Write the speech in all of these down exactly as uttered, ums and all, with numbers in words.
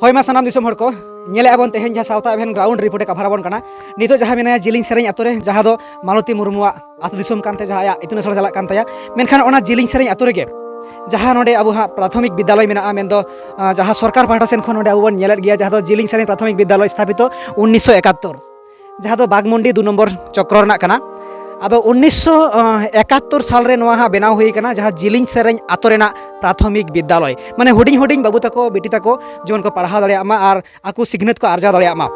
ᱦᱳᱭ ᱢᱟ ᱥᱟᱱᱟᱢ ᱫᱤᱥᱚᱢ ᱦᱚᱲ ᱠᱚ, ᱧᱮᱞᱮᱫᱼᱟ ᱵᱚᱱ ᱛᱮᱦᱮᱧ ᱡᱟᱦᱟᱸ ᱥᱟᱶᱛᱟ ᱮᱵᱷᱮᱱ ᱜᱨᱟᱣᱩᱱᱰ ᱨᱤᱯᱳᱨᱴ ᱮ ᱠᱟᱵᱷᱟᱨ ᱟᱵᱚᱱ ᱠᱟᱱᱟ᱾ ᱱᱤᱛᱚᱜ ᱡᱟᱦᱟᱸ ᱢᱮᱱᱟᱭᱟ ᱡᱤᱞᱤᱧ ᱥᱮᱨᱮᱧ ᱟᱛᱳ ᱨᱮ, ᱡᱟᱦᱟᱸ ᱫᱚ ᱢᱟᱞᱚᱛᱤ ᱢᱩᱨᱢᱩᱣᱟᱜ ᱟᱛᱳ ᱫᱤᱥᱚᱢ ᱠᱟᱱ ᱛᱟᱭᱟ, ᱡᱟᱦᱟᱸ ᱟᱭᱟᱜ ᱤᱛᱩᱱ ᱟᱥᱲᱟ ᱪᱟᱞᱟᱜ ᱠᱟᱱ ᱛᱟᱭᱟ᱾ ᱢᱮᱱᱠᱷᱟᱱ ᱚᱱᱟ ᱡᱤᱞᱤᱧ ᱥᱮᱨᱮᱧ ᱟᱛᱳ ᱨᱮᱜᱮ ᱡᱟᱦᱟᱸ ᱱᱚᱰᱮ ᱟᱵᱚ ᱦᱟᱸᱜ ᱯᱨᱟᱛᱷᱚᱢᱤᱠ ᱵᱤᱫᱽᱫᱟᱞᱚᱭ ᱢᱮᱱᱟᱜᱼᱟ, ᱢᱮᱱᱫᱚ ᱟᱸ, ᱡᱟᱦᱟᱸ ᱥᱚᱨᱠᱟᱨ ᱯᱟᱦᱴᱟ ᱥᱮᱱ ᱠᱷᱚᱱ ᱱᱚᱰᱮ ᱟᱵᱚ ᱵᱚᱱ ᱧᱮᱞᱮᱫ ᱜᱮᱭᱟ, ᱡᱟᱦᱟᱸ ᱫᱚ ᱡᱤᱞᱤᱧ ᱥᱮᱨᱮᱧ ᱯᱨᱟᱛᱷᱚᱢᱤᱠ ᱵᱤᱫᱽᱫᱟᱞᱚᱭ ᱥᱛᱷᱟᱯᱤᱛᱚ ᱩᱱᱱᱤᱥᱥᱚ ᱮᱠᱟᱛᱛᱳᱨ, ᱡᱟᱦᱟᱸ ᱫᱚ ᱵᱟᱜᱽᱢᱩᱱᱰᱤ ᱫᱩ ᱱᱚᱢᱵᱚᱨ ᱪᱚᱠᱨᱚ ᱨᱮᱱᱟᱜ ᱠᱟᱱᱟ᱾ ᱟᱫᱚ ᱩᱱᱱᱤᱥᱥᱚ ᱮᱠᱟᱛᱛᱳᱨ ᱥᱟᱞ ᱨᱮ ᱱᱚᱣᱟ ᱦᱟᱸᱜ ᱵᱮᱱᱟᱣ ᱦᱩᱭ ᱠᱟᱱᱟ, ᱡᱟᱦᱟᱸ ᱡᱤᱞᱤᱧ ᱥᱮᱨᱮᱧ ᱟᱛᱳ ᱨᱮᱱᱟᱜ ᱯᱨᱟᱛᱷᱚᱢᱤᱠ ᱵᱤᱫᱽᱫᱟᱞᱚᱭ, ᱢᱟᱱᱮ ᱦᱩᱰᱤᱧ ᱦᱩᱰᱤᱧ ᱵᱟᱹᱵᱩ ᱛᱟᱠᱚ, ᱵᱤᱴᱤ ᱛᱟᱠᱚ ᱡᱮᱢᱚᱱ ᱠᱚ ᱯᱟᱲᱦᱟᱣ ᱫᱟᱲᱮᱭᱟᱜ ᱢᱟ ᱟᱨ ᱟᱠᱚ ᱥᱤᱠᱷᱱᱟᱹᱛ ᱠᱚ ᱟᱨᱡᱟᱣ ᱫᱟᱲᱮᱭᱟᱜ ᱢᱟ᱾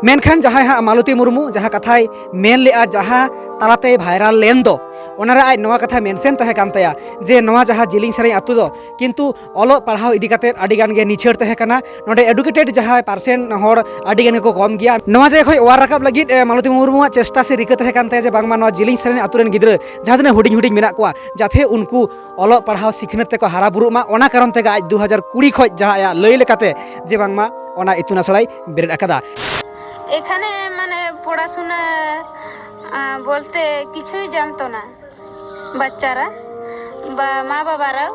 ᱢᱮᱱᱠᱷᱟᱱ ᱡᱟᱦᱟᱸᱭ ᱦᱟᱸᱜ ᱢᱟᱞᱚᱛᱤ ᱢᱩᱨᱢᱩ ᱡᱟᱦᱟᱸ ᱠᱟᱛᱷᱟᱭ ᱢᱮᱱ ᱞᱮᱜᱼᱟ, ᱡᱟᱦᱟᱸ ᱛᱟᱞᱟᱛᱮᱭ ᱵᱷᱟᱭᱨᱟᱞ ᱞᱮᱱ ᱫᱚ, ᱚᱱᱟᱨᱮ ᱟᱡ ᱱᱚᱣᱟ ᱠᱟᱛᱷᱟ ᱢᱮᱱᱥᱮᱱ ᱛᱟᱦᱮᱸ ᱠᱟᱱ ᱛᱟᱭᱟ ᱡᱮ ᱱᱚᱣᱟ ᱡᱟᱦᱟᱸ ᱡᱤᱞᱤᱧ ᱥᱮᱨᱮᱧ ᱟᱛᱳ ᱫᱚ ᱠᱤᱱᱛᱩ ᱚᱞᱚᱜ ᱯᱟᱲᱦᱟᱣ ᱤᱫᱤ ᱠᱟᱛᱮ ᱟᱹᱰᱤ ᱜᱟᱱ ᱜᱮ ᱱᱤᱪᱷᱟᱹᱲ ᱛᱟᱦᱮᱸ ᱠᱟᱱᱟ, ᱱᱚᱰᱮ ᱮᱰᱩᱠᱮᱴᱮᱰ ᱡᱟᱦᱟᱸᱭ ᱯᱟᱨᱥᱮᱱᱴ ᱦᱚᱲ ᱟᱹᱰᱤ ᱜᱟᱱ ᱜᱮᱠᱚ ᱠᱚᱢ ᱜᱮᱭᱟ᱾ ᱱᱚᱣᱟ ᱡᱟᱭᱜᱟ ᱠᱷᱚᱱ ᱚᱣᱟᱨ ᱨᱟᱠᱟᱵ ᱞᱟᱹᱜᱤᱫ, ᱮ, ᱢᱟᱞᱚᱛᱤ ᱢᱩᱨᱢᱩᱣᱟᱜ ᱪᱮᱥᱴᱟ ᱥᱮ ᱨᱤᱠᱟᱹ ᱛᱟᱦᱮᱸ ᱠᱟᱱ ᱛᱟᱭᱟ ᱡᱮ ᱵᱟᱝᱢᱟ ᱱᱚᱣᱟ ᱡᱤᱞᱤᱧ ᱥᱮᱨᱮᱧ ᱟᱛᱳ ᱨᱮᱱ ᱜᱤᱫᱽᱨᱟᱹ ᱡᱟᱦᱟᱸ ᱛᱤᱱᱟᱹᱜ ᱦᱩᱰᱤᱧ ᱦᱩᱰᱤᱧ ᱢᱮᱱᱟᱜ ᱠᱚᱣᱟ, ᱡᱟᱛᱮ ᱩᱱᱠᱩ ᱚᱞᱚᱜ ᱯᱟᱲᱦᱟᱣ ᱥᱤᱠᱷᱱᱟᱹᱛ ᱛᱮᱠᱚ ᱦᱟᱨᱟ ᱵᱩᱨᱩᱜ ᱢᱟ᱾ ᱚᱱᱟ ᱠᱟᱨᱚᱱ ᱛᱮᱜᱮ ᱟᱡ ᱫᱩ ᱦᱟᱡᱟᱨ ᱠᱩᱲᱤ ᱠᱷᱚᱱ ᱡᱟᱦᱟᱸ ᱟᱭᱟᱜ ᱞᱟᱹᱭ ᱞᱮᱠᱟᱛᱮ ᱡᱮ ᱵᱟᱝᱢᱟ ᱚᱱᱟ ᱤᱛᱩᱱ ᱟᱥᱲᱟᱭ ᱵᱮᱨᱮᱫ ᱟᱠᱟᱫᱟ᱾ এখানে মানে পড়াশোনা আহ, বলতে কিছুই জানতো না বাচ্চারা, বা মা বাবারাও।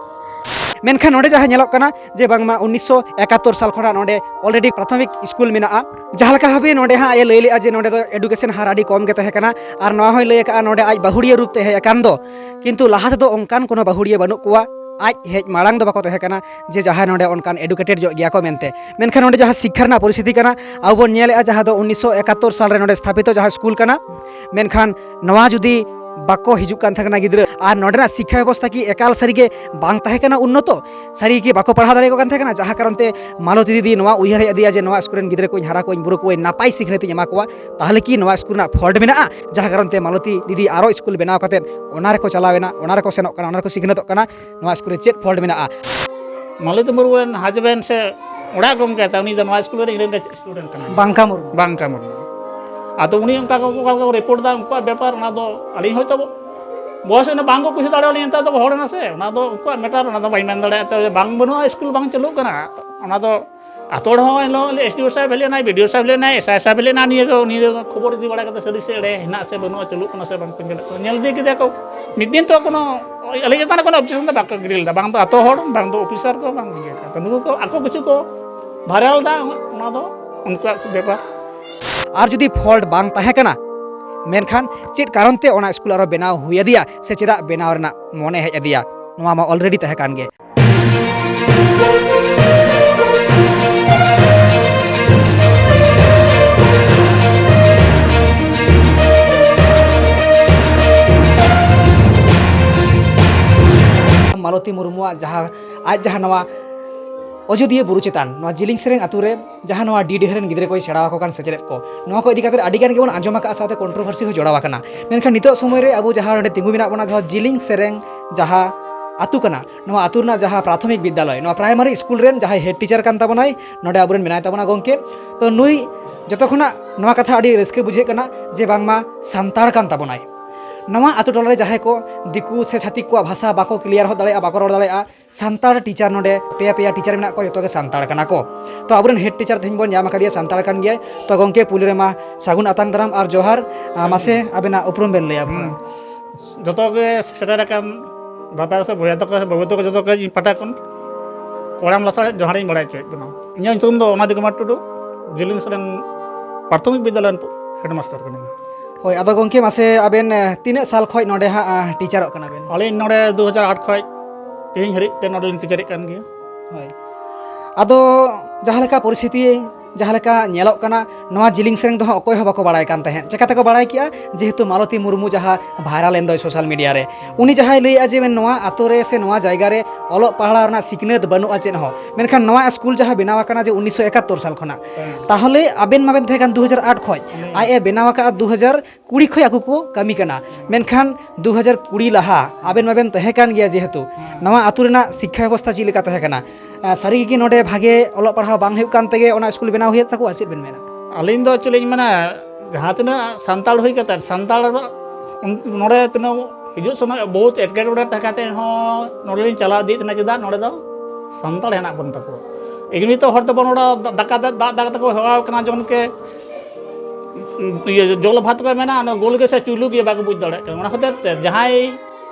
ᱢᱮᱱᱠᱷᱟᱱ ᱱᱚᱰᱮ ᱡᱟᱦᱟᱸ ᱧᱮᱞᱚᱜ ᱠᱟᱱᱟ ᱡᱮ ᱵᱟᱝᱢᱟ ᱩᱱᱱᱤᱥᱥᱚ ᱮᱠᱟᱛᱛᱳᱨ ᱥᱟᱞ ᱠᱷᱚᱱᱟᱜ ᱱᱚᱰᱮ ᱚᱞᱨᱮᱰᱤ ᱯᱨᱟᱛᱷᱚᱢᱤᱠ ᱥᱠᱩᱞ ᱢᱮᱱᱟᱜᱼᱟ᱾ ᱡᱟᱦᱟᱸ ᱞᱮᱠᱟ ᱦᱟᱹᱵᱤᱡ ᱱᱚᱰᱮ ᱦᱟᱸᱜ ᱮ ᱞᱟᱹᱭ ᱞᱮᱜᱼᱟ ᱡᱮ ᱱᱚᱰᱮ ᱫᱚ ᱮᱰᱩᱠᱮᱥᱚᱱ ᱦᱟᱨ ᱟᱹᱰᱤ ᱠᱚᱢ ᱜᱮ ᱛᱟᱦᱮᱸ ᱠᱟᱱᱟ, ᱟᱨ ᱱᱚᱣᱟ ᱦᱚᱸᱭ ᱞᱟᱹᱭ ᱟᱠᱟᱫᱼᱟ ᱱᱚᱰᱮ ᱟᱡ ᱵᱟᱹᱦᱩᱲᱤᱭᱟᱹ ᱨᱩᱯ ᱛᱮ ᱦᱮᱡ ᱟᱠᱟᱱ ᱫᱚ, ᱠᱤᱱᱛᱩ ᱞᱟᱦᱟ ᱛᱮᱫᱚ ᱚᱱᱠᱟᱱ ᱠᱳᱱᱳ ᱵᱟᱹᱦᱩᱲᱤᱭᱟᱹ ᱵᱟᱹᱱᱩᱜ ᱠᱚᱣᱟ, ᱟᱡ ᱦᱮᱡ ᱢᱟᱲᱟᱝ ᱫᱚ ᱵᱟᱠᱚ ᱛᱟᱦᱮᱸ ᱠᱟᱱᱟ ᱡᱮ ᱡᱟᱦᱟᱸᱭ ᱱᱚᱰᱮ ᱚᱱᱠᱟᱱ ᱮᱰᱩᱠᱮᱴᱮᱰ ᱧᱚᱜ ᱜᱮᱭᱟ ᱠᱚ ᱢᱮᱱᱛᱮ᱾ ᱢᱮᱱᱠᱷᱟᱱ ᱱᱚᱰᱮ ᱡᱟᱦᱟᱸ ᱥᱤᱠᱠᱷᱟ ᱨᱮᱱᱟᱜ ᱯᱚᱨᱤᱥᱛᱷᱤᱛᱤ ᱠᱟᱱᱟ, ᱟᱵᱚ ᱵᱚᱱ ᱧᱮᱞᱮᱜᱼᱟ ᱡᱟᱦᱟᱸ ᱫᱚ ᱩᱱᱱᱤᱥᱥᱚ ᱮᱠᱟᱛᱛᱳᱨ ᱥᱟᱞ ᱨᱮ ᱱᱚᱰᱮ ᱥᱛᱷᱟᱯᱤᱛᱚ ᱡᱟᱦᱟᱸ ᱥᱠᱩᱞ ᱠᱟᱱᱟ, ᱢᱮᱱᱠᱷᱟᱱ ᱱᱚᱣᱟ ᱡᱩᱫᱤ ᱵᱟᱠᱚ ᱦᱤᱡᱩᱜ ᱠᱟᱱ ᱛᱟᱦᱮᱸ ᱠᱟᱱᱟ ᱜᱤᱫᱽᱨᱟᱹ, ᱟᱨ ᱱᱚᱰᱮᱱᱟᱜ ᱥᱤᱠᱠᱷᱟ ᱵᱮᱵᱚᱥᱛᱷᱟ ᱠᱤ ᱮᱠᱟᱞ ᱥᱟᱹᱨᱤᱜᱮ ᱵᱟᱝ ᱛᱟᱦᱮᱸ ᱠᱟᱱᱟ ᱩᱱᱱᱚᱛᱚ, ᱥᱟᱹᱨᱤ ᱜᱮ ᱵᱟᱠᱚ ᱯᱟᱲᱦᱟᱣ ᱫᱟᱲᱮᱭᱟᱠᱚ ᱠᱟᱱ ᱛᱟᱦᱮᱸ ᱠᱟᱱᱟ, ᱡᱟᱦᱟᱸ ᱠᱟᱨᱚᱱ ᱛᱮ ᱢᱟᱞᱚᱛᱤ ᱫᱤᱫᱤ ᱱᱚᱣᱟ ᱩᱭᱦᱟᱹᱨ ᱦᱮᱡ ᱟᱫᱮᱭᱟ ᱡᱮ ᱱᱚᱣᱟ ᱥᱠᱩᱞ ᱨᱮᱱ ᱜᱤᱫᱽᱨᱟᱹ ᱠᱚᱧ ᱦᱟᱨᱟ ᱠᱚᱣᱟᱧ ᱵᱩᱨᱩ ᱠᱚᱣᱟᱧ ᱱᱟᱯᱟᱭ ᱥᱤᱠᱷᱱᱟᱹᱛ ᱤᱧ ᱮᱢᱟ ᱠᱚᱣᱟ, ᱛᱟᱦᱚᱞᱮ ᱠᱤ ᱱᱚᱣᱟ ᱥᱠᱩᱞ ᱨᱮᱱᱟᱜ ᱯᱷᱚᱞᱴ ᱢᱮᱱᱟᱜᱼᱟ? ᱡᱟᱦᱟᱸ ᱠᱟᱨᱚᱱ ᱛᱮ ᱢᱟᱞᱚᱛᱤ ᱫᱤᱫᱤ ᱟᱨᱚ ᱥᱠᱩᱞ ᱵᱮᱱᱟᱣ ᱠᱟᱛᱮᱫ ᱚᱱᱟ ᱨᱮᱠᱚ ᱪᱟᱞᱟᱣ ᱮᱱᱟ, ᱚᱱᱟ ᱨᱮᱠᱚ ᱥᱮᱱᱚᱜ ᱠᱟᱱᱟ, ᱚᱱᱟ ᱨᱮᱠᱚ ᱥᱤᱠᱷᱱᱟᱹᱛᱚᱜ ᱠᱟᱱᱟ, ᱱᱚᱣᱟ ᱥᱠᱩᱞ ᱨᱮ ᱪᱮᱫ ᱯᱷᱚᱞᱴ ᱢᱮᱱᱟᱜᱼᱟ? ᱢᱟᱞᱚᱛᱤ ᱢᱩᱨᱢᱩ ᱨᱮᱱ ᱦᱟᱡᱵᱮᱱᱰ ᱥᱮ ᱚᱲᱟᱜ ᱜᱚᱢᱠᱮ ᱛᱟᱭ, ᱩᱱᱤ ᱫᱚ ᱱᱚᱣᱟ ᱥᱠᱩᱞ ᱨᱮ ᱤᱧ ᱨᱮᱱ ᱥᱴᱩᱰᱮᱱᱴ ᱠᱟᱱᱟᱭ᱾ ᱵᱟᱝᱠᱟ ᱢᱩᱨᱢᱩ᱾ ᱵᱟᱝᱠᱟ ᱢᱩᱨᱢᱩ᱾ ᱟᱫᱚ ᱩᱱᱤ ᱚᱱᱠᱟ ᱠᱚ ᱚᱠᱟ ᱞᱮᱠᱟ ᱠᱚ ᱨᱤᱯᱳᱨᱴ ᱮᱫᱟ ᱩᱱᱠᱩᱣᱟᱜ ᱵᱮᱯᱟᱨ, ᱚᱱᱟ ᱫᱚ ᱟᱹᱞᱤᱧ ᱦᱚᱭᱛᱳ ᱵᱚᱭᱚᱥ ᱮᱱᱟ ᱵᱟᱝ ᱠᱚ ᱠᱩᱥᱤ ᱫᱟᱲᱮᱭᱟᱞᱤᱧᱟ, ᱱᱮᱛᱟᱨ ᱫᱚ ᱦᱚᱲ ᱮᱱᱟ ᱥᱮ, ᱚᱱᱟ ᱫᱚ ᱩᱱᱠᱩᱣᱟᱜ ᱢᱮᱴᱟᱨ, ᱚᱱᱟ ᱫᱚ ᱵᱟᱹᱧ ᱢᱮᱱ ᱫᱟᱲᱮᱭᱟᱜᱼᱟ᱾ ᱛᱚ ᱵᱟᱝ ᱵᱟᱹᱱᱩᱜᱼᱟ, ᱥᱠᱩᱞ ᱵᱟᱝ ᱪᱟᱹᱞᱩᱜ ᱠᱟᱱᱟ, ᱚᱱᱟ ᱫᱚ ᱟᱛᱳ ᱦᱚᱲ ᱦᱚᱸ ᱮᱱ ᱦᱤᱞᱳᱜ ᱮᱥ ᱰᱤ ᱳ ᱥᱟᱦᱮᱵᱽ ᱦᱮᱡ ᱞᱮᱱᱟᱭ, ᱵᱤ ᱰᱤ ᱳ ᱥᱟᱦᱮᱵᱽ ᱦᱮᱡ ᱞᱮᱱᱟᱭ, ᱮᱥ ᱟᱭ ᱥᱟᱦᱮᱵᱽ ᱦᱮᱡ ᱞᱮᱱᱟᱭ, ᱱᱤᱭᱟᱹ ᱠᱚ ᱱᱤᱭᱟᱹ ᱠᱚ ᱠᱷᱚᱵᱚᱨ ᱤᱫᱤ ᱵᱟᱲᱟ ᱠᱟᱛᱮ ᱥᱟᱹᱨᱤ ᱥᱮ ᱮᱲᱮ ᱦᱮᱱᱟᱜ ᱥᱮ ᱵᱟᱹᱱᱩᱜᱼᱟ, ᱪᱟᱹᱞᱩᱜ ᱠᱟᱱᱟ ᱥᱮ ᱵᱟᱝ ᱠᱚ ᱧᱮᱞᱮᱫ ᱠᱚᱣᱟ, ᱧᱮᱞ ᱤᱫᱤ ᱠᱮᱫᱟ ᱠᱚ᱾ ᱢᱤᱫ ᱫᱤᱱ ᱛᱚ ᱠᱳᱱᱳ ᱟᱞᱮ ᱪᱮᱛᱟᱱ ᱨᱮ ᱠᱳᱱᱳ ᱚᱵᱡᱮᱠᱥᱚᱱ ᱫᱚ ᱵᱟᱠᱚ ᱜᱤᱰᱤ ᱞᱮᱫᱟ, ᱵᱟᱝ ᱫᱚ ᱟᱛᱳ ᱦᱚᱲ, ᱵᱟᱝ ᱫᱚ ᱚᱯᱷᱤᱥᱟᱨ ᱠᱚ, ᱵᱟᱝ ᱫᱚ ᱤᱭᱟᱹ ᱠᱚ᱾ ᱟᱫᱚ ᱱᱩᱠᱩ ᱠᱚ ᱟᱠᱚ ᱠᱤᱪᱷᱩ ᱠᱚ ᱵᱷᱟᱭᱨᱟᱞ ᱫᱟ, ᱚᱱᱟ ᱫᱚ ᱩᱱᱠᱩᱣᱟᱜ ᱵᱮᱯᱟᱨ᱾ ᱟᱨ ᱡᱩᱫᱤ ᱯᱷᱚᱞᱴ ᱵᱟᱝ ᱛᱟᱦᱮᱸ ᱠᱟᱱᱟ, ᱢᱮᱱᱠᱷᱟᱱ ᱪᱮᱫ ᱠᱟᱨᱚᱱ ᱛᱮ ᱚᱱᱟ ᱥᱠᱩᱞ ᱟᱨᱚ ᱵᱮᱱᱟᱣ ᱦᱩᱭ ᱟᱫᱮᱭᱟ ᱥᱮ ᱪᱮᱫᱟᱜ ᱵᱮᱱᱟᱣ ᱨᱮᱱᱟᱜ ᱢᱚᱱᱮ ᱦᱮᱡ ᱟᱫᱮᱭᱟ, ᱱᱚᱣᱟ ᱢᱟ ᱚᱞᱨᱮᱰᱤ ᱛᱟᱦᱮᱸ ᱠᱟᱱ ᱜᱮ᱾ ᱢᱟᱞᱚᱛᱤ ᱢᱩᱨᱢᱩᱣᱟᱜ ᱡᱟᱦᱟᱸ, ᱟᱡ ᱡᱟᱦᱟᱸ ᱱᱚᱣᱟ ᱚᱡᱳᱫᱤᱭᱟᱹ ᱵᱩᱨᱩ ᱪᱮᱛᱟᱱ, ᱱᱚᱣᱟ ᱡᱤᱞᱤᱧ ᱥᱮᱨᱮᱝ ᱟᱹᱛᱩ ᱨᱮ ᱡᱟᱦᱟᱸ ᱱᱚᱣᱟ ᱰᱤ ᱰᱤᱦᱟᱹ ᱨᱮᱱ ᱜᱤᱫᱽᱨᱟᱹ ᱠᱚᱭ ᱥᱮᱬᱟ ᱟᱠᱚ ᱠᱟᱱ ᱥᱮᱪᱨᱮᱫ ᱠᱚ, ᱱᱚᱣᱟ ᱠᱚ ᱤᱫᱤ ᱠᱟᱛᱮ ᱟᱹᱰᱤ ᱜᱟᱱ ᱜᱮᱵᱚᱱ ᱟᱸᱡᱚᱢ ᱟᱠᱟᱫᱼᱟ, ᱥᱟᱶᱛᱮ ᱠᱚᱱᱴᱨᱳᱵᱷᱟᱨᱥᱤ ᱦᱚᱸ ᱡᱚᱲᱟᱣ ᱟᱠᱟᱱᱟ᱾ ᱢᱮᱱᱠᱷᱟᱱ ᱱᱤᱛᱚᱜ ᱥᱚᱢᱚᱭ ᱨᱮ ᱟᱵᱚ ᱡᱟᱦᱟᱸ ᱱᱚᱰᱮ ᱛᱤᱸᱜᱩ ᱢᱮᱱᱟᱜ ᱵᱚᱱᱟ, ᱡᱟᱦᱟᱸ ᱡᱤᱞᱤᱧ ᱥᱮᱨᱮᱝ ᱡᱟᱦᱟᱸ ᱟᱹᱛᱩ ᱠᱟᱱᱟ, ᱱᱚᱣᱟ ᱟᱹᱛᱩ ᱨᱮᱱᱟᱜ ᱡᱟᱦᱟᱸ ᱯᱨᱟᱛᱷᱚᱢᱤᱠ ᱵᱤᱫᱽᱫᱟᱞᱚᱭ, ᱱᱚᱣᱟ ᱯᱨᱟᱭᱢᱟᱨᱤ ᱥᱠᱩᱞ ᱨᱮᱱ ᱡᱟᱦᱟᱸᱭ ᱦᱮᱰ ᱴᱤᱪᱟᱨ ᱠᱟᱱ ᱛᱟᱵᱚᱱᱟᱭ, ᱱᱚᱰᱮ ᱟᱵᱚᱨᱮᱱ ᱢᱮᱱᱟᱭ ᱛᱟᱵᱚᱱᱟ ᱜᱚᱢᱠᱮ᱾ ᱛᱚ ᱱᱩᱭ ᱡᱚᱛᱚ ᱠᱷᱚᱱᱟᱜ ᱱᱚᱣᱟ ᱠᱟᱛᱷᱟ ᱟᱹᱰᱤ ᱨᱟᱹᱥᱠᱟᱹ ᱵᱩᱡᱷᱟᱹᱜ ᱠᱟᱱᱟ ᱡᱮ ᱵᱟᱝᱢᱟ ᱥᱟᱱᱛᱟᱲ ᱠᱟᱱ ᱛᱟᱵᱚᱱᱟᱭ᱾ ᱱᱚᱣᱟ ᱟᱹᱛᱩ ᱴᱚᱞᱟ ᱨᱮ ᱡᱟᱦᱟᱸᱭ ᱠᱚ ᱫᱤᱠᱩ ᱥᱮ ᱪᱷᱟᱹᱛᱤᱠ ᱠᱚᱣᱟᱜ ᱵᱷᱟᱥᱟ ᱵᱟᱠᱚ ᱠᱞᱤᱭᱟᱨ ᱦᱚᱫ ᱫᱟᱲᱮᱭᱟᱜᱼᱟ, ᱵᱟᱠᱚ ᱨᱚᱲ ᱫᱟᱲᱮᱭᱟᱜᱼᱟ, ᱥᱟᱱᱛᱟᱲ ᱴᱤᱪᱟᱨ ᱱᱚᱰᱮ ᱯᱮᱭᱟ ᱯᱮᱭᱟ ᱴᱤᱪᱟᱨ ᱢᱮᱱᱟᱜ ᱠᱚᱣᱟ, ᱡᱚᱛᱚ ᱜᱮ ᱥᱟᱱᱛᱟᱲ ᱠᱟᱱᱟ ᱠᱚ᱾ ᱛᱚ ᱟᱵᱚᱨᱮᱱ ᱦᱮᱰ ᱴᱤᱪᱟᱨ ᱛᱮᱦᱮᱧ ᱵᱚᱱ ᱧᱟᱢ ᱟᱠᱟᱫᱮᱭᱟ, ᱥᱟᱱᱛᱟᱲ ᱠᱟᱱ ᱜᱮᱭᱟᱭ᱾ ᱛᱚ ᱜᱚᱢᱠᱮ, ᱯᱩᱭᱞᱩ ᱨᱮᱢᱟ ᱥᱟᱹᱜᱩᱱ ᱟᱛᱟᱝ ᱫᱟᱨᱟᱢ ᱟᱨ ᱡᱚᱦᱟᱨ᱾ ᱟᱨ ᱢᱟᱥᱮ ᱟᱵᱮᱱᱟᱜ ᱩᱯᱨᱩᱢ ᱵᱮᱱ ᱞᱟᱹᱭᱟ᱾ ᱦᱩᱸ᱾ ᱡᱚᱛᱚ ᱜᱮ ᱥᱮᱴᱮᱨ ᱟᱠᱟᱱ ᱫᱟᱫᱟ ᱥᱮ ᱵᱚᱭᱦᱟ ᱛᱟᱠᱚ ᱥᱮ ᱵᱟᱹᱵᱩ ᱛᱟᱠᱚ, ᱡᱚᱛᱚ ᱜᱮ ᱤᱧ ᱯᱟᱦᱴᱟ ᱠᱷᱚᱱ ᱠᱚᱲᱟᱢ ᱞᱟᱥᱟᱲᱦᱮᱫ ᱡᱚᱦᱟᱨᱤᱧ ᱵᱟᱲᱟᱭ ᱦᱚᱪᱚᱭᱮᱫ ᱵᱚᱱᱟ᱾ ᱤᱧᱟᱹᱜ ᱧᱩᱛᱩᱢ ᱫᱚ ᱚᱱᱟᱫᱤ ᱠᱩᱢᱟᱨ ᱴᱩᱰᱩ, ᱡᱤᱞᱤᱧ ᱥᱚᱨᱮᱱ ᱯᱨᱟᱛᱷᱚᱢᱤᱠ ᱵᱤᱫᱽᱫᱟᱞᱚᱭ ᱨᱮᱱ ᱦᱮᱰᱢᱟᱥᱴᱟᱨ ᱠᱟᱹᱱᱟᱹᱧ᱾ ᱦᱳᱭ, ᱟᱫᱚ ᱜᱚᱢᱠᱮ, ᱢᱟᱥᱮ ᱟᱵᱮᱱ, ᱮ, ᱛᱤᱱᱟᱹᱜ ᱥᱟᱞ ᱠᱷᱚᱱ ᱱᱚᱰᱮ ᱦᱟᱸᱜ, ᱮ, ᱴᱤᱪᱟᱨᱚᱜ ᱠᱟᱱᱟ ᱵᱮᱱ? ᱟᱹᱞᱤᱧ ᱱᱚᱰᱮ ᱫᱩ ᱦᱟᱡᱟᱨ ᱟᱴ ᱠᱷᱚᱱ ᱛᱮᱦᱮᱧ ᱦᱟᱹᱨᱤᱡ ᱛᱮ ᱱᱚᱰᱮ ᱞᱤᱧ ᱴᱤᱪᱟᱨᱮᱫ ᱠᱟᱱ ᱜᱮᱭᱟ᱾ ᱦᱳᱭ᱾ ᱟᱫᱚ ᱡᱟᱦᱟᱸ ᱞᱮᱠᱟ ᱯᱚᱨᱤᱥᱛᱷᱤᱛᱤ, ᱡᱟᱦᱟᱸ ᱞᱮᱠᱟ ᱧᱮᱞᱚᱜ ᱠᱟᱱᱟ, ᱱᱚᱣᱟ ᱡᱤᱞᱤᱧ ᱥᱮᱨᱮᱧ ᱫᱚ ᱦᱟᱸᱜ ᱚᱠᱚᱭ ᱦᱚᱸ ᱵᱟᱠᱚ ᱵᱟᱲᱟᱭ ᱠᱟᱱ ᱛᱟᱦᱮᱸᱫ᱾ ᱪᱮᱠᱟ ᱛᱮᱠᱚ ᱵᱟᱲᱟᱭ ᱠᱮᱜᱼᱟ? ᱡᱮᱦᱮᱛᱩ ᱢᱟᱞᱚᱛᱤ ᱢᱩᱨᱢᱩ ᱡᱟᱦᱟᱸ ᱵᱷᱟᱭᱨᱟᱞ ᱮᱱ ᱫᱚᱭ ᱥᱳᱥᱟᱞ ᱢᱤᱰᱤᱭᱟ ᱨᱮ, ᱩᱱᱤ ᱡᱟᱦᱟᱸᱭ ᱞᱟᱹᱭᱮᱜᱼᱟ ᱡᱮ ᱱᱚᱣᱟ ᱟᱛᱳ ᱨᱮ ᱥᱮ ᱱᱚᱣᱟ ᱡᱟᱭᱜᱟ ᱨᱮ ᱚᱞᱚᱜ ᱯᱟᱲᱦᱟᱣ ᱨᱮᱱᱟᱜ ᱥᱤᱠᱷᱱᱟᱹᱛ ᱵᱟᱹᱱᱩᱜᱼᱟ ᱪᱮᱫ ᱦᱚᱸ, ᱢᱮᱱᱠᱷᱟᱱ ᱱᱚᱣᱟ ᱥᱠᱩᱞ ᱡᱟᱦᱟᱸ ᱵᱮᱱᱟᱣ ᱟᱠᱟᱱᱟ ᱡᱮ ᱩᱱᱤᱥᱥᱚ ᱮᱠᱟᱛᱛᱳᱨ ᱥᱟᱞ ᱠᱷᱚᱱᱟᱜ, ᱦᱮᱸ᱾ ᱛᱟᱦᱚᱞᱮ ᱟᱵᱮᱱ ᱢᱟᱵᱮᱱ ᱛᱟᱦᱮᱸ ᱠᱟᱱ ᱫᱩ ᱦᱟᱡᱟᱨ ᱟᱴ ᱠᱷᱚᱱ, ᱦᱮᱸ᱾ ᱟᱡ ᱮ ᱵᱮᱱᱟᱣ ᱟᱠᱟᱫᱼᱟ ᱫᱩ ᱦᱟᱡᱟᱨ ᱠᱩᱲᱤ ᱠᱷᱚᱱ ᱟᱠᱚ ᱠᱚ ᱠᱟᱹᱢᱤ ᱠᱟᱱᱟ, ᱢᱮᱱᱠᱷᱟᱱ ᱫᱩ ᱦᱟᱡᱟᱨ ᱠᱩᱲᱤ ᱞᱟᱦᱟ ᱟᱵᱮᱱ ᱢᱟᱵᱮᱱ ᱛᱟᱦᱮᱸ ᱠᱟᱱ ᱜᱮᱭᱟ, ᱡᱮᱦᱮᱛᱩ ᱦᱮᱸ᱾ ᱱᱚᱣᱟ ᱟᱹᱛᱩ ᱨᱮᱱᱟᱜ ᱥᱤᱠᱠᱷᱟ ᱵᱮᱵᱚᱥᱛᱷᱟ ᱪᱮᱫ ᱞᱮᱠᱟ ᱛᱟᱦᱮᱸ ᱠᱟᱱᱟ? ᱟᱨ ᱥᱟᱹᱨᱤ ᱜᱮ ᱱᱚᱰᱮ ᱵᱷᱟᱜᱮ ᱚᱞᱚᱜ ᱯᱟᱲᱦᱟᱣ ᱵᱟᱝ ᱦᱩᱭᱩᱜ ᱠᱟᱱ ᱛᱮᱜᱮ ᱚᱱᱟ ᱥᱠᱩᱞ ᱵᱮᱱᱟᱣ ᱦᱩᱭᱮᱱ ᱛᱟᱠᱚᱣᱟ, ᱪᱮᱫ ᱵᱮᱱ ᱢᱮᱱᱟ? ᱟᱹᱞᱤᱧ ᱫᱚ ᱪᱮᱫ ᱞᱤᱧ ᱢᱮᱱᱟ, ᱡᱟᱦᱟᱸ ᱛᱤᱱᱟᱹᱜ ᱥᱟᱱᱛᱟᱲ ᱦᱩᱭ ᱠᱟᱛᱮᱫ, ᱥᱟᱱᱛᱟᱲ ᱩᱱ-, ᱱᱚᱰᱮ ᱛᱤᱱᱟᱹᱜ ᱦᱤᱡᱩᱜ ᱥᱮᱱᱚᱜ ᱵᱚᱦᱩᱛ ᱮᱴᱠᱮᱴᱚᱬᱮ ᱛᱟᱦᱮᱸ ᱠᱟᱛᱮᱫ ᱦᱚᱸ ᱱᱚᱰᱮ ᱞᱤᱧ ᱪᱟᱞᱟᱣ ᱤᱫᱤᱭᱮᱫ ᱛᱟᱦᱮᱱᱟ᱾ ᱪᱮᱫᱟᱜ? ᱱᱚᱰᱮ ᱫᱚ ᱥᱟᱱᱛᱟᱲ ᱦᱮᱱᱟᱜ ᱵᱚᱱ ᱛᱟᱠᱚᱣᱟ᱾ ᱮᱢᱱᱤ ᱛᱚ ᱦᱚᱲ ᱛᱮᱵᱚᱱ ᱨᱚᱲᱟ, ᱫᱟ-, ᱫᱟᱠᱟ ᱫᱟ-, ᱫᱟᱜ ᱫᱟᱠᱟ ᱛᱮᱠᱚ ᱦᱮᱣᱟ ᱠᱟᱱᱟ, ᱡᱮᱢᱚᱱ ᱠᱤ ᱤᱭᱟᱹ ᱡᱚᱞ ᱵᱷᱟᱛ ᱠᱚ ᱢᱮᱱᱟ, ᱚᱱᱟ ᱜᱳᱞ ᱜᱮ ᱥᱮ ᱪᱩᱞᱩ ᱜᱮ ᱵᱟᱠᱚ ᱵᱩᱡᱽ ᱫᱟᱲᱮᱭᱟᱜ ᱠᱟᱱᱟ᱾ ᱚᱱᱟ ᱦᱚᱛᱮᱡ ᱛᱮ ᱡᱟᱦᱟᱸᱭ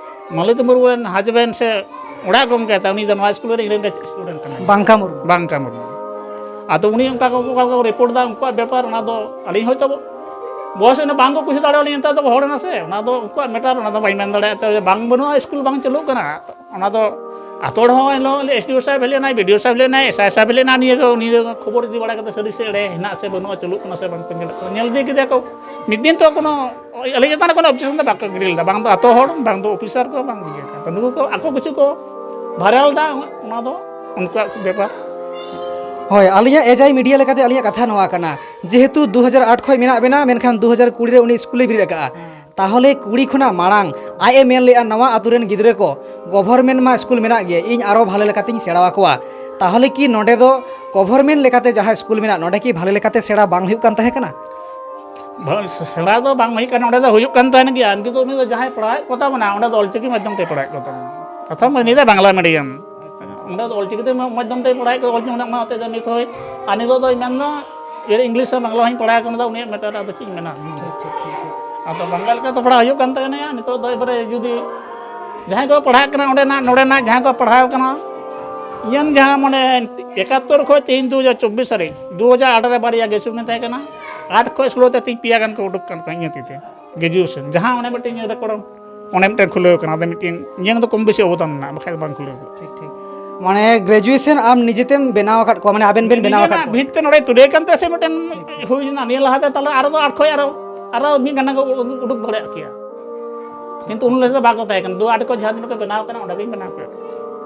ᱢᱟᱞᱚᱛᱤ ᱢᱩᱨᱢᱩ ᱨᱮᱱ ᱦᱟᱡᱵᱮᱱᱰ ᱥᱮ ᱚᱲᱟᱜ ᱜᱚᱢᱠᱮ ᱛᱟᱭ, ᱩᱱᱤ ᱫᱚ ᱱᱚᱣᱟ ᱥᱠᱩᱞ ᱨᱮᱱ ᱤᱧ ᱨᱮᱱ student ᱠᱟᱱᱟᱭ᱾ ᱵᱟᱝᱠᱟ ᱢᱩᱨᱢᱩ᱾ ᱵᱟᱝᱠᱟ ᱢᱩᱨᱢᱩ᱾ ᱟᱫᱚ ᱩᱱᱤ ᱚᱱᱠᱟ ᱠᱚ, ᱚᱠᱟ ᱞᱮᱠᱟ ᱠᱚ ᱨᱤᱯᱳᱨᱴ ᱫᱟ, ᱩᱱᱠᱩᱣᱟᱜ ᱵᱮᱯᱟᱨ ᱚᱱᱟ ᱫᱚ᱾ ᱟᱹᱞᱤᱧ ᱦᱚᱭᱛᱳ ᱵᱚᱭᱚᱥ ᱮᱱᱟ, ᱵᱟᱝ ᱠᱚ ᱠᱩᱥᱤ ᱫᱟᱲᱮᱭᱟᱞᱤᱧᱟ, ᱱᱮᱛᱟᱨ ᱫᱚ ᱦᱚᱲ ᱮᱱᱟ ᱥᱮ, ᱚᱱᱟ ᱫᱚ ᱩᱱᱠᱩᱣᱟᱜ ᱢᱮᱴᱟᱨ, ᱚᱱᱟ ᱫᱚ ᱵᱟᱹᱧ ᱢᱮᱱ ᱫᱟᱲᱮᱭᱟᱜᱼᱟ᱾ ᱛᱚ ᱵᱟᱝ ᱵᱟᱹᱱᱩᱜᱼᱟ, ᱥᱠᱩᱞ ᱵᱟᱝ ᱪᱟᱹᱞᱩᱜ ᱠᱟᱱᱟ, ᱚᱱᱟ ᱫᱚ ᱟᱛᱳ ᱦᱚᱲ ᱦᱚᱸ ᱮᱱ ᱦᱤᱞᱳᱜ S D O ᱥᱟᱦᱮᱵ ᱦᱮᱡ ᱞᱮᱱᱟᱭ, B D O ᱥᱟᱦᱮᱵ ᱦᱮᱡ ᱞᱮᱱᱟᱭ, S I ᱥᱟᱦᱮᱵ ᱦᱮᱡ ᱞᱮᱱᱟᱭ, ᱱᱤᱭᱟᱹ ᱠᱚ, ᱱᱤᱭᱟᱹ ᱠᱚ ᱠᱷᱚᱵᱚᱨ ᱤᱫᱤ ᱵᱟᱲᱟ ᱠᱟᱛᱮ ᱥᱟᱹᱨᱤ ᱥᱮ ᱮᱲᱮ ᱦᱮᱱᱟᱜ ᱥᱮ ᱵᱟᱹᱱᱩᱜᱼᱟ, ᱪᱟᱹᱞᱩᱜ ᱠᱟᱱᱟ ᱥᱮ ᱵᱟᱝ ᱠᱚ ᱧᱮᱞᱮᱫ ᱠᱟᱱᱟ, ᱧᱮᱞ ᱤᱫᱤ ᱠᱮᱫᱟ ᱠᱚ᱾ ᱢᱤᱫ ᱫᱤᱱ ᱛᱚ ᱠᱳᱱᱳ, ᱟᱞᱮ ᱪᱮᱛᱟᱱ ᱨᱮ ᱠᱳᱱᱳ ᱚᱵᱡᱮᱠᱥᱚᱱ ᱫᱚ ᱵᱟᱠᱚ ᱜᱤᱰᱤ ᱞᱮᱫᱟ, ᱵᱟᱝ ᱫᱚ ᱟᱛᱳ ᱦᱚᱲ, ᱵᱟᱝ ᱫᱚ ᱚᱯᱷᱤᱥᱟᱨ ᱠᱚ, ᱵᱟᱝ ᱤᱭᱟᱹ ᱠᱚ᱾ ᱛᱚ ᱱᱩᱠᱩ ᱠᱚ ᱟᱠᱚ ᱠᱤᱪᱷᱩ ᱠᱚ ᱵᱷᱟᱭᱨᱟᱞ ᱮᱫᱟ, ᱚᱱᱟ ᱫᱚ ᱩᱱᱠᱩᱣᱟᱜ ᱵᱮᱯᱟᱨ᱾ ᱦᱳᱭ, ᱟᱹᱞᱤᱧᱟᱜ ᱮᱡᱟᱭ ᱢᱤᱰᱤᱭᱟ ᱞᱮᱠᱟᱛᱮ ᱟᱹᱞᱤᱧᱟᱜ ᱠᱟᱛᱷᱟ ᱱᱚᱣᱟ ᱠᱟᱱᱟ, ᱡᱮᱦᱮᱛᱩ ᱫᱩ ᱦᱟᱡᱟᱨ ᱟᱴ ᱠᱷᱚᱱ ᱢᱮᱱᱟᱜ ᱵᱮᱱᱟ, ᱢᱮᱱᱠᱷᱟᱱ ᱫᱩ ᱦᱟᱡᱟᱨ ᱠᱩᱲᱤ ᱨᱮ ᱩᱱᱤ ᱥᱠᱩᱞᱮ ᱵᱮᱨᱮᱫ ᱟᱠᱟᱫᱼᱟ᱾ ᱛᱟᱦᱚᱞᱮ ᱠᱩᱲᱤ ᱠᱷᱚᱱᱟᱜ ᱢᱟᱲᱟᱝ ᱟᱡ ᱮ ᱢᱮᱱ ᱞᱮᱫᱼᱟ, ᱱᱟᱣᱟ ᱟᱛᱳ ᱨᱮᱱ ᱜᱤᱫᱽᱨᱟᱹ ᱠᱚ ᱜᱚᱵᱷᱚᱨᱱᱢᱮᱱᱴ ᱢᱟ ᱥᱠᱩᱞ ᱢᱮᱱᱟᱜ ᱜᱮ, ᱤᱧ ᱟᱨᱚ ᱵᱷᱟᱞᱮ ᱞᱮᱠᱟᱛᱤᱧ ᱥᱮᱬᱟ ᱟᱠᱚᱣᱟ᱾ ᱛᱟᱦᱚᱞᱮ ᱠᱤ ᱱᱚᱰᱮ ᱫᱚ ᱜᱚᱵᱷᱚᱨᱱᱢᱮᱱᱴ ᱞᱮᱠᱟᱛᱮ ᱡᱟᱦᱟᱸ ᱥᱠᱩᱞ ᱢᱮᱱᱟᱜ, ᱱᱚᱰᱮ ᱠᱤ ᱵᱷᱟᱞᱮ ᱞᱮᱠᱟᱛᱮ ᱥᱮᱬᱟ ᱵᱟᱝ ᱦᱩᱭᱩᱜ ᱠᱟᱱ ᱛᱟᱦᱮᱸ ᱠᱟᱱᱟ? ᱵᱟᱝ, ᱥᱮ-, ᱥᱮᱬᱟ ᱫᱚ ᱵᱟᱝ ᱦᱩᱭ ᱠᱟᱱᱟ, ᱚᱸᱰᱮ ᱫᱚ ᱦᱩᱭᱩᱜ ᱠᱟᱱ ᱛᱟᱦᱮᱱ ᱜᱮᱭᱟ, ᱠᱤᱱᱛᱩ ᱩᱱᱤ ᱫᱚ ᱡᱟᱦᱟᱸᱭ ᱯᱟᱲᱦᱟᱣᱮᱫ ᱠᱚ ᱛᱟᱵᱚᱱᱟ, ᱚᱸᱰᱮ ᱫᱚ ᱚᱞᱪᱤᱠᱤ ᱢᱟᱫᱽᱫᱷᱚᱢ ᱛᱮᱭ ᱯᱟᱲᱦᱟᱣᱮᱫ ᱠᱚ ᱛᱟᱵᱚᱱᱟ᱾ ᱯᱨᱚᱛᱷᱚᱢ ᱩᱱᱤ ᱫᱚ ᱵᱟᱝᱞᱟ ᱢᱤᱰᱤᱭᱟᱢ, ᱚᱸᱰᱮ ᱫᱚ ᱚᱞᱪᱤᱠᱤ ᱛᱮ ᱢᱟᱫᱽᱫᱷᱚᱢ ᱛᱮᱭ ᱯᱟᱲᱦᱟᱣᱮᱫ ᱠᱚ, ᱚᱞᱪᱤᱠᱤ ᱚᱱᱟ ᱦᱚᱛᱮᱡ ᱛᱮ ᱱᱤᱛ ᱦᱚᱸ, ᱟᱨ ᱱᱤᱛᱚᱜ ᱫᱚᱭ ᱢᱮᱱᱫᱟ, ᱤᱭᱟᱹ, ᱤᱝᱞᱤᱥ ᱟᱨ ᱵᱟᱝᱞᱟ ᱦᱚᱸᱧ ᱯᱟᱲᱦᱟᱣ ᱠᱟᱱᱟ, ᱩᱱᱤᱭᱟᱜ ᱢᱮᱴᱟᱨ ᱟᱫᱚ ᱪᱮᱫ ᱤᱧ ᱢᱮᱱᱟ? ᱴᱷᱤᱠ, ᱴᱷᱤᱠ, ᱴᱷᱤᱠ, ᱴᱷᱤᱠ᱾ ᱟᱫᱚ ᱵᱟᱝᱞᱟ ᱞᱮᱠᱟ ᱛᱮ ᱯᱟᱲᱦᱟᱣ ᱦᱩᱭᱩᱜ ᱠᱟᱱ ᱛᱟᱦᱮᱱᱟ, ᱱᱤᱛᱚᱜ ᱫᱚ ᱮᱵᱟᱨᱮ ᱡᱩᱫᱤ ᱡᱟᱦᱟᱸᱭ ᱠᱚ ᱯᱟᱲᱦᱟᱜ ᱠᱟᱱᱟ ᱚᱸᱰᱮᱱᱟᱜ, ᱱᱚᱰᱮᱱᱟᱜ ᱡᱟᱦᱟᱸ ᱠᱚ ᱯᱟᱲᱦᱟᱣ ᱠᱟᱱᱟ, ᱤᱧᱟᱹᱜ ᱡᱟᱦᱟᱸ ᱢᱟᱱᱮ ᱮᱠᱟᱛᱛᱚᱨ ᱠᱷᱚᱱ ᱛᱮᱦᱮᱧ ᱫᱩ ᱦᱟᱡᱟᱨ ᱪᱚᱵᱵᱤᱥ ᱛᱟᱹᱨᱤᱠᱷ, ᱫᱩ ᱦᱟᱡᱟᱨ ᱟᱴ ᱨᱮ ᱵᱟᱨᱭᱟ ᱜᱨᱮᱡᱩᱭᱮᱥᱚᱱ ᱛᱟᱦᱮᱸ ᱠᱟᱱᱟ, ᱟᱴ ᱠᱷᱚᱱ ᱥᱳᱞᱳ ᱛᱮ ᱛᱮᱦᱮᱧ ᱯᱮᱭᱟ ᱜᱟᱱ ᱠᱚ ᱩᱰᱩᱠ ᱠᱟᱱ ᱠᱚᱣᱟ ᱤᱧᱟᱹᱜ ᱛᱤ ᱛᱮ ᱜᱨᱮᱡᱩᱭᱮᱥᱚᱱ, ᱡᱟᱦᱟᱸ ᱚᱱᱮ ᱢᱤᱫᱴᱮᱱ ᱨᱮᱠᱚᱨᱰ, ᱚᱱᱮ ᱢᱤᱫᱴᱮᱱ ᱠᱷᱩᱞᱟᱹᱣ ᱠᱟᱱᱟ, ᱚᱸᱰᱮ ᱢᱤᱫᱴᱮᱱ ᱤᱧᱟᱹᱝ ᱫᱚ ᱠᱚᱢ ᱵᱮᱥᱤ ᱚᱵᱚᱫᱟᱱ ᱢᱮᱱᱟᱜᱼᱟ, ᱵᱟᱠᱷᱟᱡ ᱫᱚ ᱵᱟᱝ ᱠᱷᱩᱞᱟᱹᱣ ᱠᱚᱜᱼᱟ᱾ ᱴᱷᱤᱠ, ᱴᱷᱤᱠ᱾ ᱢᱟᱱᱮ ᱜᱨᱮᱡᱩᱭᱮᱥᱚᱱ ᱟᱢ ᱱᱤᱡᱮᱛᱮᱢ ᱵᱮᱱᱟᱣ ᱟᱠᱟᱫ ᱠᱚᱣᱟ, ᱢᱟᱱᱮ ᱟᱵᱮᱱ ᱵᱮᱱ ᱵᱮᱱᱟᱣ ᱟᱠᱟᱫ ᱱᱤᱡᱮᱨᱟᱜ ᱠᱚᱣᱟ? ᱵᱷᱤᱛ ᱛᱮ ᱱᱚᱰᱮ ᱛᱩᱫᱮ ᱠᱟᱱ ᱛᱟᱭᱟ ᱥᱮ ᱢᱤᱫᱴᱮᱱ ᱦᱩᱭ ᱮᱱᱟ, ᱱᱤᱭᱟᱹ ᱞᱟᱦᱟᱛᱮ ᱛᱟᱦᱞᱮ ᱟᱨᱚ ᱫᱚ ᱟᱴ ᱠᱷᱚᱡ ᱟᱨᱚ, ᱟᱨᱚ ᱢᱤᱫ ᱜᱟᱱᱰᱟ ᱠᱚ ᱩᱰᱩᱠ ᱫᱟᱲᱮᱭᱟᱜ ᱠᱮᱭᱟ, ᱠᱤᱱᱛᱩ ᱩᱱ ᱞᱟᱦᱟ ᱫᱚ ᱵᱟᱠᱚ ᱛᱟᱦᱮᱸ ᱠᱟᱱᱟ, ᱫᱩ ᱟᱴ ᱠᱷᱚᱡ ᱡᱟᱦᱟᱸ ᱛᱤᱱᱟᱹᱜ ᱠᱚ ᱵᱮᱱᱟᱣ ᱠᱟᱱᱟ ᱚᱸᱰᱮ ᱜᱤᱧ ᱵᱮᱱᱟᱣ ᱠᱮᱫ᱾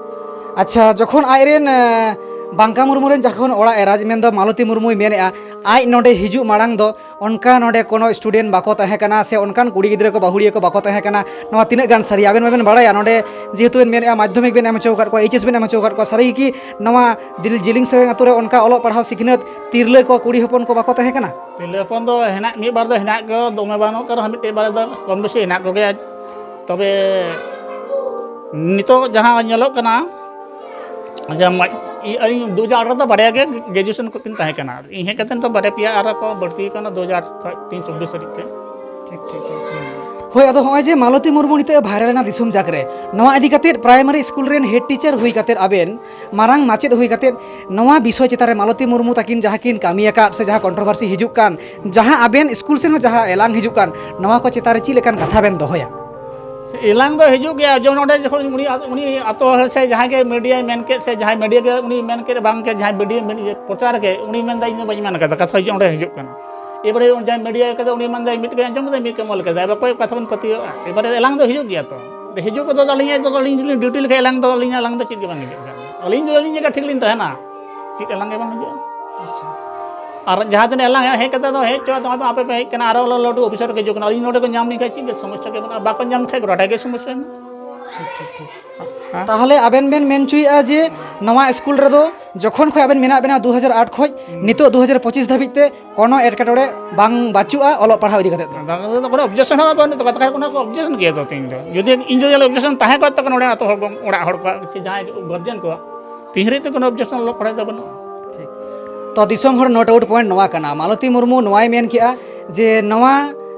ᱟᱪᱪᱷᱟ, ᱡᱚᱠᱷᱚᱱ ᱟᱡᱨᱮᱱ, ᱮ, ᱵᱟᱝᱠᱟ ᱢᱩᱨᱢᱩ ᱨᱮᱱ ᱡᱚᱠᱷᱚᱱ ᱚᱲᱟᱜ ᱮᱨᱟ, ᱢᱮᱱᱫᱚ ᱢᱟᱞᱚᱛᱤ ᱢᱩᱨᱢᱩᱭ ᱢᱮᱱᱮᱫᱼᱟ, ᱟᱡ ᱱᱚᱰᱮ ᱦᱤᱡᱩᱜ ᱢᱟᱲᱟᱝ ᱫᱚ ᱚᱱᱠᱟ ᱱᱚᱰᱮ ᱠᱳᱱᱳ student ᱵᱟᱠᱚ ᱛᱟᱦᱮᱸ ᱠᱟᱱᱟ ᱥᱮ ᱚᱱᱠᱟᱱ ᱠᱩᱲᱤ ᱜᱤᱫᱽᱨᱟᱹ ᱠᱚ, ᱵᱟᱹᱦᱩᱲᱤᱭᱟᱹ ᱠᱚ ᱵᱟᱠᱚ ᱛᱟᱦᱮᱸ ᱠᱟᱱᱟ, ᱱᱚᱣᱟ ᱛᱤᱱᱟᱹᱜ ᱜᱟᱱ ᱥᱟᱹᱨᱤᱭᱟ? ᱟᱵᱮᱱ ᱢᱟᱵᱮᱱ ᱵᱟᱲᱟᱭᱟ, ᱱᱚᱰᱮ ᱡᱮᱦᱮᱛᱩ ᱵᱮᱱ ᱢᱮᱱᱮᱫᱼᱟ ᱢᱟᱫᱽᱫᱷᱚᱢᱤᱠ ᱵᱮᱱ ᱮᱢ ᱦᱚᱪᱚ ᱟᱠᱟᱫ ᱠᱚᱣᱟ, H S ᱵᱮᱱ ᱮᱢ ᱦᱚᱪᱚ ᱟᱠᱟᱫ ᱠᱚᱣᱟ, ᱥᱟᱹᱨᱤ ᱜᱮ ᱠᱤ ᱱᱚᱣᱟ ᱫᱤᱞ-, ᱡᱤᱞᱤᱝ ᱥᱮᱨᱮᱧ ᱟᱛᱳ ᱨᱮ ᱚᱱᱠᱟ ᱚᱞᱚᱜ ᱯᱟᱲᱦᱟᱣ ᱥᱤᱠᱷᱱᱟᱹᱛ ᱛᱤᱨᱞᱟᱹ ᱠᱚ, ᱠᱩᱲᱤ ᱦᱚᱯᱚᱱ ᱠᱚ ᱵᱟᱠᱚ ᱛᱟᱦᱮᱸ ᱠᱟᱱᱟ? ᱛᱤᱨᱞᱟᱹ ᱦᱚᱯᱚᱱ ᱫᱚ ᱦᱮᱱᱟᱜ, ᱢᱤᱫ ᱵᱟᱨ ᱫᱚ ᱦᱮᱱᱟᱜ ᱠᱚ, ᱫᱚᱢᱮ ᱵᱟᱹᱱᱩᱜ ᱠᱚ ᱨᱮᱦᱚᱸ ᱢᱤᱫᱴᱮᱡ ᱵᱟᱨᱭᱟ ᱫᱚ ᱠᱚᱢ ᱵᱮᱥᱤ ᱦᱮᱱᱟᱜ ᱠᱚᱜᱮᱭᱟ᱾ ᱛᱚᱵᱮ ᱱᱤᱛᱚᱜ ᱡᱟᱦᱟᱸ ᱧᱮᱞᱚᱜ ᱠᱟᱱᱟ, ᱡᱮ ᱢᱟ-, ᱤ-, ᱟᱹᱞᱤᱧ ᱫᱩ ᱦᱟᱡᱟᱨ ᱟᱴᱷᱨᱚ ᱫᱚ ᱵᱟᱨᱭᱟ ᱜᱮ ᱜᱨᱮᱡᱩᱭᱮᱥᱚᱱ ᱠᱚᱠᱤᱱ ᱛᱟᱦᱮᱸ ᱠᱟᱱᱟ᱾ ᱤᱧ ᱦᱮᱡ ᱠᱟᱛᱮ ᱱᱤᱛᱚᱜ ᱵᱟᱨᱭᱟ ᱯᱮᱭᱟ ᱟᱨᱚ ᱠᱚ ᱵᱟᱹᱲᱛᱤ ᱠᱟᱱᱟ, ᱫᱩ ᱦᱟᱡᱟᱨ ᱟᱴ ᱠᱷᱚᱡ ᱛᱮᱦᱮᱧ ᱪᱚᱵᱵᱤᱥ ᱦᱟᱹᱵᱤᱡ ᱛᱮ᱾ ᱴᱷᱤᱠ, ᱴᱷᱤᱠ, ᱴᱷᱤᱠ᱾ ᱦᱩᱸ᱾ ᱦᱳᱭ, ᱟᱫᱚ ᱦᱚᱸᱜᱼᱚᱭ ᱡᱮ ᱢᱟᱞᱚᱛᱤ ᱢᱩᱨᱢᱩ ᱱᱤᱛᱚᱜ ᱮ viral ᱮᱱᱟ ᱫᱤᱥᱚᱢ ᱡᱟᱠ ᱨᱮ, ᱱᱚᱣᱟ ᱤᱫᱤ ᱠᱟᱛᱮᱫ primary school ᱨᱮᱱ head teacher ᱦᱩᱭ ᱠᱟᱛᱮᱫ, ᱟᱵᱮᱱ ᱢᱟᱨᱟᱝ ᱢᱟᱪᱮᱫ ᱦᱩᱭ ᱠᱟᱛᱮᱫ, ᱱᱚᱣᱟ ᱵᱤᱥᱚᱭ ᱪᱮᱛᱟᱱ ᱨᱮ ᱢᱟᱞᱚᱛᱤ ᱢᱩᱨᱢᱩ ᱛᱟᱹᱠᱤᱱ ᱡᱟᱦᱟᱸ ᱠᱤᱱ ᱠᱟᱹᱢᱤ ᱟᱠᱟᱫ ᱥᱮ ᱡᱟᱦᱟᱸ controversy ᱦᱤᱡᱩᱜ ᱠᱟᱱ, ᱡᱟᱦᱟᱸ ᱟᱵᱮᱱ school ᱥᱮᱱ ᱦᱚᱸ ᱡᱟᱦᱟᱸ ᱮᱞᱟᱝ ᱦᱤᱡᱩᱜ ᱠᱟᱱ, ᱱᱚᱣᱟ ᱠᱚ ᱪᱮᱛᱟᱱ ᱨᱮ ᱪᱮᱫ ᱞᱮᱠᱟᱱ ᱠᱟᱛᱷᱟ ᱵᱮᱱ ᱫᱚᱦᱚᱭᱟ? ᱥᱮ ᱮᱞᱟᱝ ᱫᱚ ᱦᱤᱡᱩᱜ ᱜᱮᱭᱟ, ᱡᱮᱢᱚᱱ ᱚᱸᱰᱮ ᱡᱚᱠᱷᱚᱱ ᱩᱱᱤ, ᱩᱱᱤ ᱟᱛᱳ ᱦᱚᱲ ᱥᱮ ᱡᱟᱦᱟᱸᱭ ᱜᱮ media ᱢᱮᱱ ᱠᱮᱫ ᱥᱮ ᱡᱟᱦᱟᱸᱭ media ᱜᱮ ᱩᱱᱤ ᱢᱮᱱ ᱠᱮᱫ, ᱵᱟᱝ ᱠᱮᱫ, ᱡᱟᱦᱟᱸᱭ media ᱢᱮᱱ, ᱤᱭᱟᱹ, ᱯᱨᱚᱪᱟᱨ ᱠᱮᱫ, ᱩᱱᱤ ᱢᱮᱱᱫᱟ, "ᱤᱧ ᱫᱚ ᱵᱟᱹᱧ ᱢᱮᱱ ᱠᱟᱫᱟ", ᱠᱟᱛᱷᱟ ᱦᱤᱡᱩᱜ, ᱚᱸᱰᱮ ᱦᱤᱡᱩᱜ ᱠᱟᱱᱟ᱾ ᱮᱵᱟᱨᱮ ᱩᱱᱤ ᱡᱟᱦᱟᱸᱭ media ᱠᱟᱫᱟ, ᱩᱱᱤ ᱢᱮᱱᱫᱟ, "ᱢᱤᱫᱴᱮᱡ ᱟᱸᱡᱚᱢ ᱠᱟᱫᱟ, ᱢᱤᱫ ᱠᱟᱹᱢᱚᱞ ᱠᱟᱫᱟ, ᱮᱵᱟᱨ ᱚᱠᱚᱭ ᱠᱟᱛᱷᱟ ᱵᱚᱱ ᱯᱟᱹᱛᱭᱟᱹᱣᱟᱜᱼᱟ?" ᱮᱵᱟᱨᱮ ᱮᱞᱟᱝ ᱫᱚ ᱦᱤᱡᱩᱜ ᱜᱮᱭᱟ ᱛᱚ᱾ ᱦᱤᱡᱩᱜ ᱠᱚᱫᱚ ᱟᱹᱞᱤᱧᱟᱜ ᱫᱚ, ᱟᱹᱞᱤᱧ ᱡᱩᱫᱤ duty ᱞᱮᱠᱷᱟᱡ ᱮᱞᱟᱝ ᱫᱚ, ᱟᱹᱞᱤᱧᱟᱜ ᱮᱞᱟᱝ ᱫᱚ ᱪᱮᱫ ᱜᱮ ᱵᱟᱝ ᱦᱤᱡᱩᱜ ᱠᱟᱱᱟ᱾ ᱟᱹᱞᱤᱧ ᱫᱚ ᱟᱹᱞᱤᱧ ᱡᱟᱭᱜᱟ ᱴᱷᱤᱠ ᱞᱤᱧ ᱛᱟᱦᱮᱱᱟ, ᱪᱮᱫ ᱮᱞᱟᱝ ᱜᱮ ᱵᱟᱝ ᱦᱤᱡᱩᱜᱼᱟ᱾ ᱟᱪᱪᱷᱟ᱾ ᱟᱨ ᱡᱟᱦᱟᱸ ᱛᱤᱱᱟᱹᱜ ᱮᱞᱟᱝ ᱦᱮᱡ ᱠᱟᱛᱮ ᱫᱚ ᱦᱮᱡ ᱪᱚ, ᱟᱫᱚ ᱟᱯᱮ ᱯᱮ ᱦᱮᱡ ᱠᱟᱱᱟ, ᱟᱨᱚ ᱞᱟᱹᱴᱩ officer ᱠᱚ ᱦᱤᱡᱩᱜ ᱠᱟᱱᱟ, ᱟᱹᱞᱤᱧ ᱱᱚᱰᱮ ᱠᱚ ᱧᱟᱢ ᱞᱤᱧ ᱠᱷᱟᱡ ᱪᱮᱫ ᱜᱮ ᱥᱚᱢᱚᱥᱥᱟ ᱜᱮ ᱵᱟᱹᱱᱩᱜᱼᱟ, ᱵᱟᱠᱚ ᱧᱟᱢ ᱠᱷᱟᱡ ᱜᱚᱴᱟ ᱜᱮ ᱥᱚᱢᱚᱥᱥᱟ ᱢᱮᱱᱟᱜᱼᱟ᱾ ᱴᱷᱤᱠ, ᱴᱷᱤᱠ, ᱴᱷᱤᱠ᱾ ᱦᱮᱸ? ᱛᱟᱦᱚᱞᱮ ᱟᱵᱮᱱ ᱵᱮᱱ ᱢᱮᱱ ᱦᱚᱪᱚᱭᱮᱫᱼᱟ ᱡᱮ ᱱᱚᱣᱟ ᱥᱠᱩᱞ ᱨᱮᱫᱚ ᱡᱚᱠᱷᱚᱱ ᱠᱷᱚᱱ ᱟᱵᱮᱱ ᱢᱮᱱᱟᱜ ᱵᱮᱱᱟ ᱫᱩ ᱦᱟᱡᱟᱨ ᱟᱴ ᱠᱷᱚᱱ ᱦᱩᱸ᱾ ᱱᱤᱛᱚᱜ ᱫᱩ ᱦᱟᱡᱟᱨ ᱯᱚᱸᱪᱤᱥ ᱫᱷᱟᱹᱵᱤᱡ ᱛᱮ ᱠᱳᱱᱳ ᱮᱴᱠᱮᱴᱚᱬᱮ ᱵᱟᱝ ᱵᱟᱹᱪᱩᱜᱼᱟ ᱚᱞᱚᱜ ᱯᱟᱲᱦᱟᱣ ᱤᱫᱤ ᱠᱟᱛᱮᱫ ᱫᱚ? ᱵᱟᱝ, ᱚᱱᱟ ᱫᱚ ᱠᱳᱱᱳ objection ᱦᱚᱸ ᱵᱟᱹᱱᱩᱜ ᱛᱟᱠᱚᱣᱟ᱾ ᱛᱟᱦᱚᱞᱮ ᱠᱷᱟᱱ ᱠᱚ objection ᱜᱮᱭᱟ ᱛᱚ ᱛᱤᱦᱤᱧ ᱫᱚ᱾ ᱡᱩᱫᱤ ᱤᱧ ᱡᱩᱫᱤ objection ᱛᱟᱦᱮᱸ ᱠᱚᱜ ᱛᱟᱠᱚᱣᱟ ᱱᱚᱰᱮ ᱟᱛᱳ ᱦᱚᱲ ᱠᱚ, ᱚᱲᱟᱜ ᱦᱚᱲ ᱠᱚᱣᱟᱜ ᱥᱮ ᱡᱟᱦᱟᱸᱭ guardian ᱠᱚᱣᱟᱜ, ᱛᱤᱦᱤᱧ ᱦᱟᱹᱨᱤᱡ ᱛᱮ ᱠᱳᱱᱳ objection ᱚᱞᱚᱜ ᱯᱟᱲᱦᱟᱣ ᱫᱚ ᱵᱟᱹᱱᱩᱜᱼᱟ᱾ ᱴᱷᱤᱠ᱾ ᱛᱚ ᱫᱤᱥᱚᱢ ᱦᱚᱲ note out point ᱱᱚᱣᱟ ᱠᱟᱱᱟ, ᱢᱟᱞᱚᱛᱤ ᱢᱩᱨᱢᱩ ᱱᱚᱣᱟᱭ ᱢᱮᱱ ᱠᱮᱜᱼᱟ ᱡᱮ ᱱᱚᱣᱟ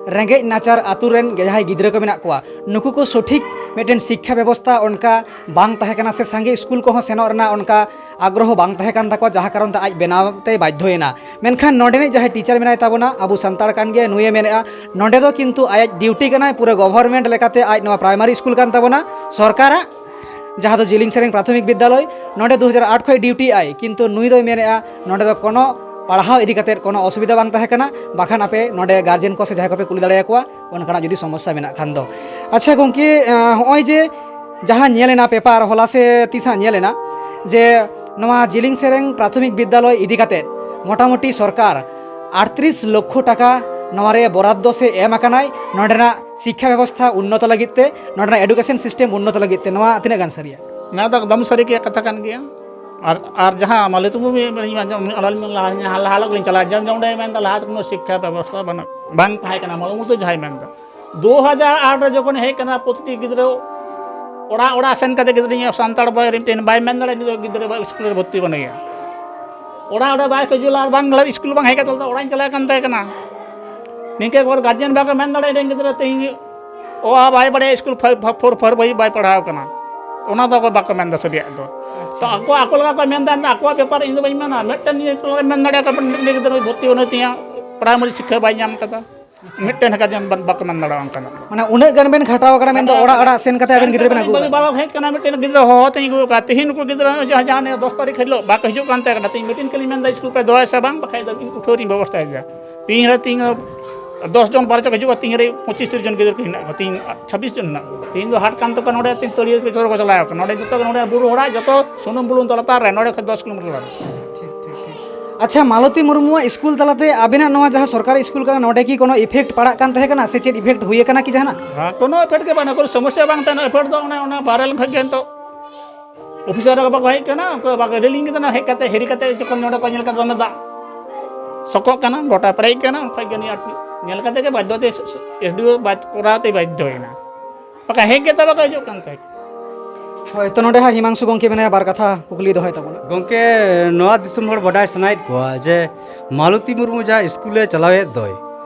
ᱨᱮᱸᱜᱮᱡ ᱱᱟᱪᱟᱨ ᱟᱛᱳ ᱨᱮᱱ ᱡᱟᱦᱟᱸᱭ ᱜᱤᱫᱽᱨᱟᱹ ᱠᱚ ᱢᱮᱱᱟᱜ ᱠᱚᱣᱟ, ᱱᱩᱠᱩ ᱠᱚ ᱥᱚᱴᱷᱤᱠ ᱢᱤᱫᱴᱮᱱ ᱥᱤᱠᱠᱷᱟ ᱵᱮᱵᱚᱥᱛᱷᱟ ᱚᱱᱠᱟ ᱵᱟᱝ ᱛᱟᱦᱮᱸ ᱠᱟᱱᱟ ᱥᱮ ᱥᱟᱸᱜᱮ ᱥᱠᱩᱞ ᱠᱚᱦᱚᱸ ᱥᱮᱱᱚᱜ ᱨᱮᱱᱟᱜ ᱚᱱᱠᱟ ᱟᱜᱽᱨᱚᱦᱚ ᱵᱟᱝ ᱛᱟᱦᱮᱸ ᱠᱟᱱ ᱛᱟᱠᱚᱣᱟ, ᱡᱟᱦᱟᱸ ᱠᱟᱨᱚᱱ ᱛᱮ ᱟᱡ ᱵᱮᱱᱟᱣ ᱛᱮᱭ ᱵᱟᱫᱽᱫᱷᱚᱭᱮᱱᱟ᱾ ᱢᱮᱱᱠᱷᱟᱱ ᱱᱚᱰᱮᱱᱤᱡ ᱡᱟᱦᱟᱸᱭ teacher ᱢᱮᱱᱟᱭ ᱛᱟᱵᱚᱱᱟ, ᱟᱵᱚ ᱥᱟᱱᱛᱟᱲ ᱠᱟᱱ ᱜᱮᱭᱟᱭ, ᱱᱩᱭᱮ ᱢᱮᱱᱮᱫᱼᱟ ᱱᱚᱰᱮ ᱫᱚ ᱠᱤᱱᱛᱩ ᱟᱭᱟᱜ duty ᱠᱟᱱᱟᱭ, ᱯᱩᱨᱟᱹ government ᱞᱮᱠᱟᱛᱮ ᱟᱡ ᱱᱚᱣᱟ primary ᱥᱠᱩᱞ ᱠᱟᱱ ᱛᱟᱵᱚᱱᱟ ᱥᱚᱨᱠᱟᱨᱟᱜ, ᱡᱟᱦᱟᱸ ᱫᱚ ᱡᱤᱞᱤᱝ ᱥᱮᱨᱮᱝ ᱯᱨᱟᱛᱷᱚᱢᱤᱠ ᱵᱤᱫᱽᱫᱟᱞᱚᱭ, ᱱᱚᱰᱮ ᱫᱩ ᱦᱟᱡᱟᱨ ᱟᱴ ᱠᱷᱚᱱ duty ᱟᱭ, ᱠᱤᱱᱛᱩ ᱱᱩᱭ ᱫᱚᱭ ᱢᱮᱱᱮᱫᱼᱟ ᱱᱚᱰᱮ ᱫᱚ ᱠᱳᱱᱳ ᱯᱟᱲᱦᱟᱣ ᱤᱫᱤ ᱠᱟᱛᱮᱫ ᱠᱳᱱᱳ ᱚᱥᱩᱵᱤᱫᱷᱟ ᱵᱟᱝ ᱛᱟᱦᱮᱸ ᱠᱟᱱᱟ, ᱵᱟᱠᱷᱟᱱ ᱟᱯᱮ ᱱᱚᱰᱮ guardian ᱠᱚ ᱥᱮ ᱡᱟᱦᱟᱸᱭ ᱠᱚᱯᱮ ᱠᱩᱞᱤ ᱫᱟᱲᱮᱭᱟᱠᱚᱣᱟ ᱚᱱᱠᱟᱱᱟᱜ ᱡᱩᱫᱤ ᱥᱚᱢᱚᱥᱥᱟ ᱢᱮᱱᱟᱜ ᱠᱷᱟᱱ ᱫᱚ᱾ ᱟᱪᱪᱷᱟ ᱜᱚᱢᱠᱮ, ᱟᱸ, ᱦᱚᱸᱜᱼᱚᱭ ᱡᱮ ᱡᱟᱦᱟᱸ ᱧᱮᱞ ᱮᱱᱟ paper ᱦᱚᱞᱟ ᱥᱮ ᱛᱤᱥ ᱦᱟᱸᱜ ᱧᱮᱞ ᱮᱱᱟ ᱡᱮ ᱱᱚᱣᱟ ᱡᱤᱞᱤᱝ ᱥᱮᱨᱮᱝ ᱯᱨᱟᱛᱷᱚᱢᱤᱠ ᱵᱤᱫᱽᱫᱟᱞᱚᱭ ᱤᱫᱤ ᱠᱟᱛᱮᱫ ᱢᱚᱴᱟᱢᱩᱴᱤ ᱥᱚᱨᱠᱟᱨ ᱟᱴᱛᱨᱤᱥ ᱞᱚᱠᱠᱷᱚ ᱴᱟᱠᱟ ᱱᱚᱣᱟ ᱨᱮ ᱵᱚᱨᱟᱫᱫᱚ ᱥᱮ ᱮᱢ ᱟᱠᱟᱱᱟᱭ ᱱᱚᱰᱮᱱᱟᱜ ᱥᱤᱠᱠᱷᱟ ᱵᱮᱵᱚᱥᱛᱷᱟ ᱩᱱᱱᱚᱛᱚ ᱞᱟᱹᱜᱤᱫ ᱛᱮ, ᱱᱚᱰᱮᱱᱟᱜ education system ᱩᱱᱱᱚᱛᱚ ᱞᱟᱹᱜᱤᱫ ᱛᱮ᱾ ᱱᱚᱣᱟ ᱛᱤᱱᱟᱹᱜ ᱜᱟᱱ ᱥᱟᱹᱨᱤᱭᱟ? ᱱᱚᱣᱟ ᱫᱚ ᱮᱠᱫᱚᱢ ᱥᱟᱹᱨᱤ ᱜᱮ ᱠᱟᱛᱷᱟ ᱠᱟᱱ ᱜᱮᱭᱟ᱾ ᱟᱨ, ᱟᱨ ᱡᱟᱦᱟᱸ ᱢᱟᱞᱚᱛᱤ ᱢᱩᱨᱢᱩ ᱞᱟᱦᱟ, ᱞᱟᱦᱟ ᱞᱚᱜ ᱞᱤᱧ ᱪᱟᱞᱟᱜᱼᱟ, ᱡᱮᱢᱚᱱ ᱚᱸᱰᱮ ᱢᱮᱱᱫᱟ ᱞᱟᱦᱟ ᱫᱚ ᱠᱳᱱᱳ ᱥᱤᱠᱠᱷᱟ ᱵᱮᱵᱚᱥᱛᱷᱟ ᱵᱟᱹᱱᱩᱜ, ᱵᱟᱝ ᱛᱟᱦᱮᱸ ᱠᱟᱱᱟ, ᱢᱟᱞᱚᱛᱤ ᱢᱩᱨᱢᱩ ᱡᱟᱦᱟᱸᱭ ᱢᱮᱱᱫᱟ᱾ ᱫᱩ ᱦᱟᱡᱟᱨ ᱟᱴ ᱨᱮ ᱡᱚᱠᱷᱚᱱ ᱦᱮᱡ ᱠᱟᱱᱟ, ᱯᱨᱚᱛᱤᱴᱤ ᱜᱤᱫᱽᱨᱟᱹ ᱚᱲᱟᱜ ᱚᱲᱟᱜ ᱥᱮᱱ ᱠᱟᱛᱮ ᱜᱤᱫᱽᱨᱟᱹ ᱤᱧᱟᱹᱜ ᱥᱟᱱᱛᱟᱲ ᱵᱚᱭ ᱨᱮ ᱢᱤᱫᱴᱮᱱ ᱵᱟᱭ ᱢᱮᱱ ᱫᱟᱲᱮᱭᱟᱜᱼᱟ, ᱱᱤᱛᱚᱜ ᱜᱤᱫᱽᱨᱟᱹ ᱵᱟᱭ ᱥᱠᱩᱞ ᱨᱮ ᱵᱷᱚᱨᱛᱤ ᱵᱟᱹᱱᱩᱭᱟ᱾ ᱚᱲᱟᱜ ᱚᱲᱟᱜ ᱵᱟᱭ ᱦᱤᱡᱩᱜ ᱞᱟᱜᱟ, ᱵᱟᱝ ᱥᱠᱩᱞ ᱵᱟᱝ ᱦᱮᱡ ᱠᱟᱛᱮ ᱚᱲᱟᱜ ᱤᱧ ᱪᱟᱞᱟᱜ ᱠᱟᱱ ᱛᱟᱦᱮᱸ ᱠᱟᱱᱟ᱾ ᱱᱤᱝᱠᱟᱹ ᱠᱚ ᱜᱟᱨᱡᱮᱱ ᱵᱟᱠᱚ ᱢᱮᱱ ᱫᱟᱲᱮᱭᱟᱜᱼᱟ, ᱤᱧ ᱜᱤᱫᱽᱨᱟᱹ ᱛᱮᱦᱮᱧ ᱚ ᱟ ᱵᱟᱭ ᱵᱟᱲᱟᱭᱟ, ᱥᱠᱩᱞ ᱯᱷᱟᱭᱤᱵᱷ ᱯᱷᱳᱨ ᱯᱷᱟᱭᱤᱵᱷ ᱵᱟᱭ ᱯᱟᱲᱦᱟᱣ ᱠᱟᱱᱟ, ᱚᱱᱟ ᱫᱚ ᱵᱟᱠᱚ ᱢᱮᱱᱫᱟ ᱥᱟᱹᱨᱤᱭᱟᱜ ᱫᱚ᱾ ᱛᱚ ᱟᱠᱚ ᱟᱠᱚ ᱞᱮᱠᱟ ᱠᱚ ᱢᱮᱱᱫᱟ, ᱟᱠᱚᱣᱟᱜ ᱵᱮᱯᱟᱨ ᱤᱧ ᱫᱚ ᱵᱟᱹᱧ ᱢᱮᱱᱟ᱾ ᱢᱤᱫᱴᱮᱱ ᱤᱭᱟᱹ ᱠᱚ ᱢᱮᱱ ᱫᱟᱲᱮᱭᱟᱜᱼᱟ, ᱢᱤᱫᱴᱮᱱ ᱜᱤᱫᱽᱨᱟᱹ ᱵᱷᱚᱨᱛᱤ ᱵᱟᱹᱱᱩᱜ ᱛᱤᱧᱟ, ᱯᱨᱟᱭᱢᱟᱨᱤ ᱥᱤᱠᱠᱷᱟ ᱵᱟᱭ ᱧᱟᱢ ᱠᱟᱫᱟ, ᱢᱤᱫᱴᱮᱱ ᱦᱮᱸ ᱜᱟᱨᱡᱮᱱ ᱵᱟᱠᱚ ᱢᱮᱱ ᱫᱟᱲᱮᱭᱟᱜᱼᱟ ᱚᱱᱠᱟᱱᱟᱜ᱾ ᱢᱟᱱᱮ ᱩᱱᱟᱹᱜ ᱜᱟᱱ ᱵᱮᱱ ᱠᱷᱟᱴᱟᱣ ᱟᱠᱟᱱᱟ ᱢᱮᱱᱫᱚ ᱚᱲᱟᱜ ᱚᱲᱟᱜ ᱥᱮᱱ ᱠᱟᱛᱮ ᱟᱵᱮᱱ ᱜᱤᱫᱽᱨᱟᱹ ᱵᱮᱱ ᱟᱹᱜᱩ ᱟᱠᱟᱫ ᱠᱚᱣᱟ᱾ ᱦᱮᱡ ᱠᱟᱱᱟ, ᱢᱤᱫᱴᱮᱱ ᱜᱤᱫᱽᱨᱟᱹ ᱦᱚᱦᱚ ᱛᱮᱧ ᱟᱹᱜᱩ ᱟᱠᱟᱫ, ᱛᱮᱦᱮᱧ ᱱᱩᱠᱩ ᱜᱤᱫᱽᱨᱟᱹ ᱡᱟᱦᱟᱸ ᱡᱟᱦᱟᱸ ᱱᱤᱭᱟᱹ ᱫᱚᱥ ᱛᱟᱹᱨᱤᱠᱷ ᱦᱤᱞᱳᱜ ᱵᱟᱠᱚ ᱦᱤᱡᱩᱜ ᱠᱟᱱ ᱛᱟᱦᱮᱸ ᱠᱟᱱᱟ, ᱛᱮᱦᱮᱧ ᱢᱤᱴᱤᱝ ᱠᱷᱟᱹᱞᱤᱧ ᱢᱮᱱᱫᱟ ᱥᱠᱩᱞ ᱯᱮ ᱫᱚᱦᱚᱭᱟ ᱥᱮ ᱵᱟᱝ, ᱵᱟᱠᱷᱟᱡ ᱫᱚ ᱤᱧ ᱩᱴᱷᱟᱹᱣ ᱨᱤᱧ ᱵᱮᱵᱚᱥᱛᱷᱟᱭᱟ᱾ ᱛᱮᱦᱮᱧ ᱨᱮ ᱛᱮᱦᱮᱧ ᱫᱚᱥ ᱡᱚᱱ ᱵᱟᱨᱚ ᱡᱚᱱ ᱠᱚ ᱦᱤᱡᱩᱜᱼᱟ, ᱛᱤᱦᱤᱧ ᱨᱮ ᱯᱚᱸᱪᱤᱥ ᱛᱤᱨᱤᱥ ᱡᱚᱱ ᱜᱤᱫᱽᱨᱟᱹ ᱠᱚ ᱦᱮᱱᱟᱜ ᱠᱚᱣᱟ, ᱛᱤᱦᱤᱧ ᱪᱷᱟᱵᱵᱤᱥ ᱡᱚᱱ ᱦᱮᱱᱟᱜ ᱠᱚᱣᱟ᱾ ᱛᱤᱦᱤᱧ ᱫᱚ ᱦᱟᱴ ᱠᱟᱱ ᱛᱟᱠᱚᱣᱟ, ᱱᱚᱰᱮ ᱛᱤᱱ ᱛᱟᱹᱲᱤᱭᱟᱹ ᱪᱚᱨ ᱠᱚ ᱪᱟᱞᱟᱣ ᱠᱟᱱᱟ, ᱱᱚᱰᱮ ᱡᱚᱛᱚ ᱜᱮ ᱱᱚᱰᱮ ᱵᱩᱨᱩ ᱦᱚᱲᱟᱜ ᱡᱚᱛᱚ ᱥᱩᱱᱩᱢ ᱵᱩᱞᱩᱝ ᱫᱚ ᱞᱟᱛᱟᱨ ᱨᱮ, ᱱᱚᱰᱮ ᱠᱷᱚᱱ ᱫᱚᱥ ᱠᱤᱞᱳᱢᱤᱴᱟᱨ ᱞᱟᱛᱟᱨ᱾ ᱴᱷᱤᱠ, ᱴᱷᱤᱠ, ᱴᱷᱤᱠ᱾ ᱟᱪᱪᱷᱟ, ᱢᱟᱞᱚᱛᱤ ᱢᱩᱨᱢᱩᱣᱟᱜ ᱥᱠᱩᱞ ᱛᱟᱞᱟᱛᱮ ᱟᱵᱮᱱᱟᱜ ᱱᱚᱣᱟ ᱡᱟᱦᱟᱸ ᱥᱚᱨᱠᱟᱨᱤ ᱥᱠᱩᱞ ᱠᱟᱱᱟ, ᱱᱚᱰᱮ ᱠᱤ ᱠᱳᱱᱳ effect ᱯᱟᱲᱟᱜ ᱠᱟᱱ ᱛᱟᱦᱮᱸ ᱠᱟᱱᱟ ᱥᱮ ᱪᱮᱫ effect ᱦᱩᱭ ᱟᱠᱟᱱᱟ ᱠᱤ ᱡᱟᱦᱟᱱᱟᱜ? ᱦᱮᱸ, ᱠᱳᱱᱳ effect ᱜᱮ ᱵᱟᱝ, ᱠᱳᱱᱳ ᱥᱚᱢᱚᱥᱥᱟ ᱵᱟᱝ ᱛᱟᱦᱮᱱᱟ᱾ Effect ᱫᱚ ᱚᱱᱮ ᱚᱱᱟ ᱵᱟᱦᱨᱮ ᱞᱮᱱ ᱠᱷᱟᱡ ᱜᱮ ᱱᱤᱛᱚᱜ ᱚᱯᱷᱤᱥᱟᱨ ᱠᱚ ᱵᱟᱠᱚ ᱦᱮᱡ ᱠᱟᱱᱟ, ᱩᱱᱠᱩ ᱵᱟᱠᱚ ᱨᱮᱞᱤᱝ ᱠᱮᱫᱟ, ᱦᱮᱡ ᱠᱟᱛᱮ, ᱦᱤᱨᱤ ᱠᱟᱛᱮ ᱡᱚᱠᱷᱚᱱ ᱱᱚᱰᱮ ᱠᱚ ᱧᱮᱞ ᱠᱮᱫᱟ ᱫᱚᱢᱮ ᱫᱟᱜ ᱥᱚᱠᱚᱜ ᱠᱟᱱᱟ, ᱜᱚᱴᱟ ᱯᱮᱨᱮᱡ ᱠᱟᱱᱟ, ᱩᱱ ᱠᱷᱚᱡ ᱜᱮ ᱱᱩᱭ ᱟᱨᱠᱤ ᱧᱮᱞ ᱠᱟᱛᱮ ᱜᱮ ᱵᱟᱫᱽᱫᱷᱚ ᱛᱮ ᱮᱥ ᱰᱤ ᱳ ᱵᱟᱫᱽ ᱠᱚᱨᱟᱣ ᱛᱮ ᱵᱟᱫᱽᱫᱷᱚᱭᱮᱱᱟ, ᱵᱟᱠᱷᱟᱡ ᱦᱮᱡ ᱜᱮ ᱛᱚ ᱵᱟᱠᱚ ᱦᱤᱡᱩᱜ ᱠᱟᱱ ᱛᱟᱦᱮᱸᱫ᱾ ᱦᱳᱭ, ᱛᱚ ᱱᱚᱰᱮ ᱦᱟᱸᱜ ᱦᱤᱢᱟᱝᱥᱩ ᱜᱚᱢᱠᱮ ᱢᱮᱱᱟᱭᱟ, ᱵᱟᱨ ᱠᱟᱛᱷᱟ ᱠᱩᱠᱞᱤ ᱫᱚᱦᱚᱭ ᱛᱟᱵᱚᱱᱟ᱾ ᱜᱚᱢᱠᱮ, ᱱᱚᱣᱟ ᱫᱤᱥᱚᱢ ᱦᱚᱲ ᱵᱟᱰᱟᱭ ᱥᱟᱱᱟᱭᱮᱫ ᱠᱚᱣᱟ ᱡᱮ ᱢᱟᱞᱚᱛᱤ ᱢᱩᱨᱢᱩ ᱡᱟᱦᱟᱸ ᱥᱠᱩᱞᱮ ᱪᱟᱞᱟᱣᱮᱫ ᱫᱚᱭ,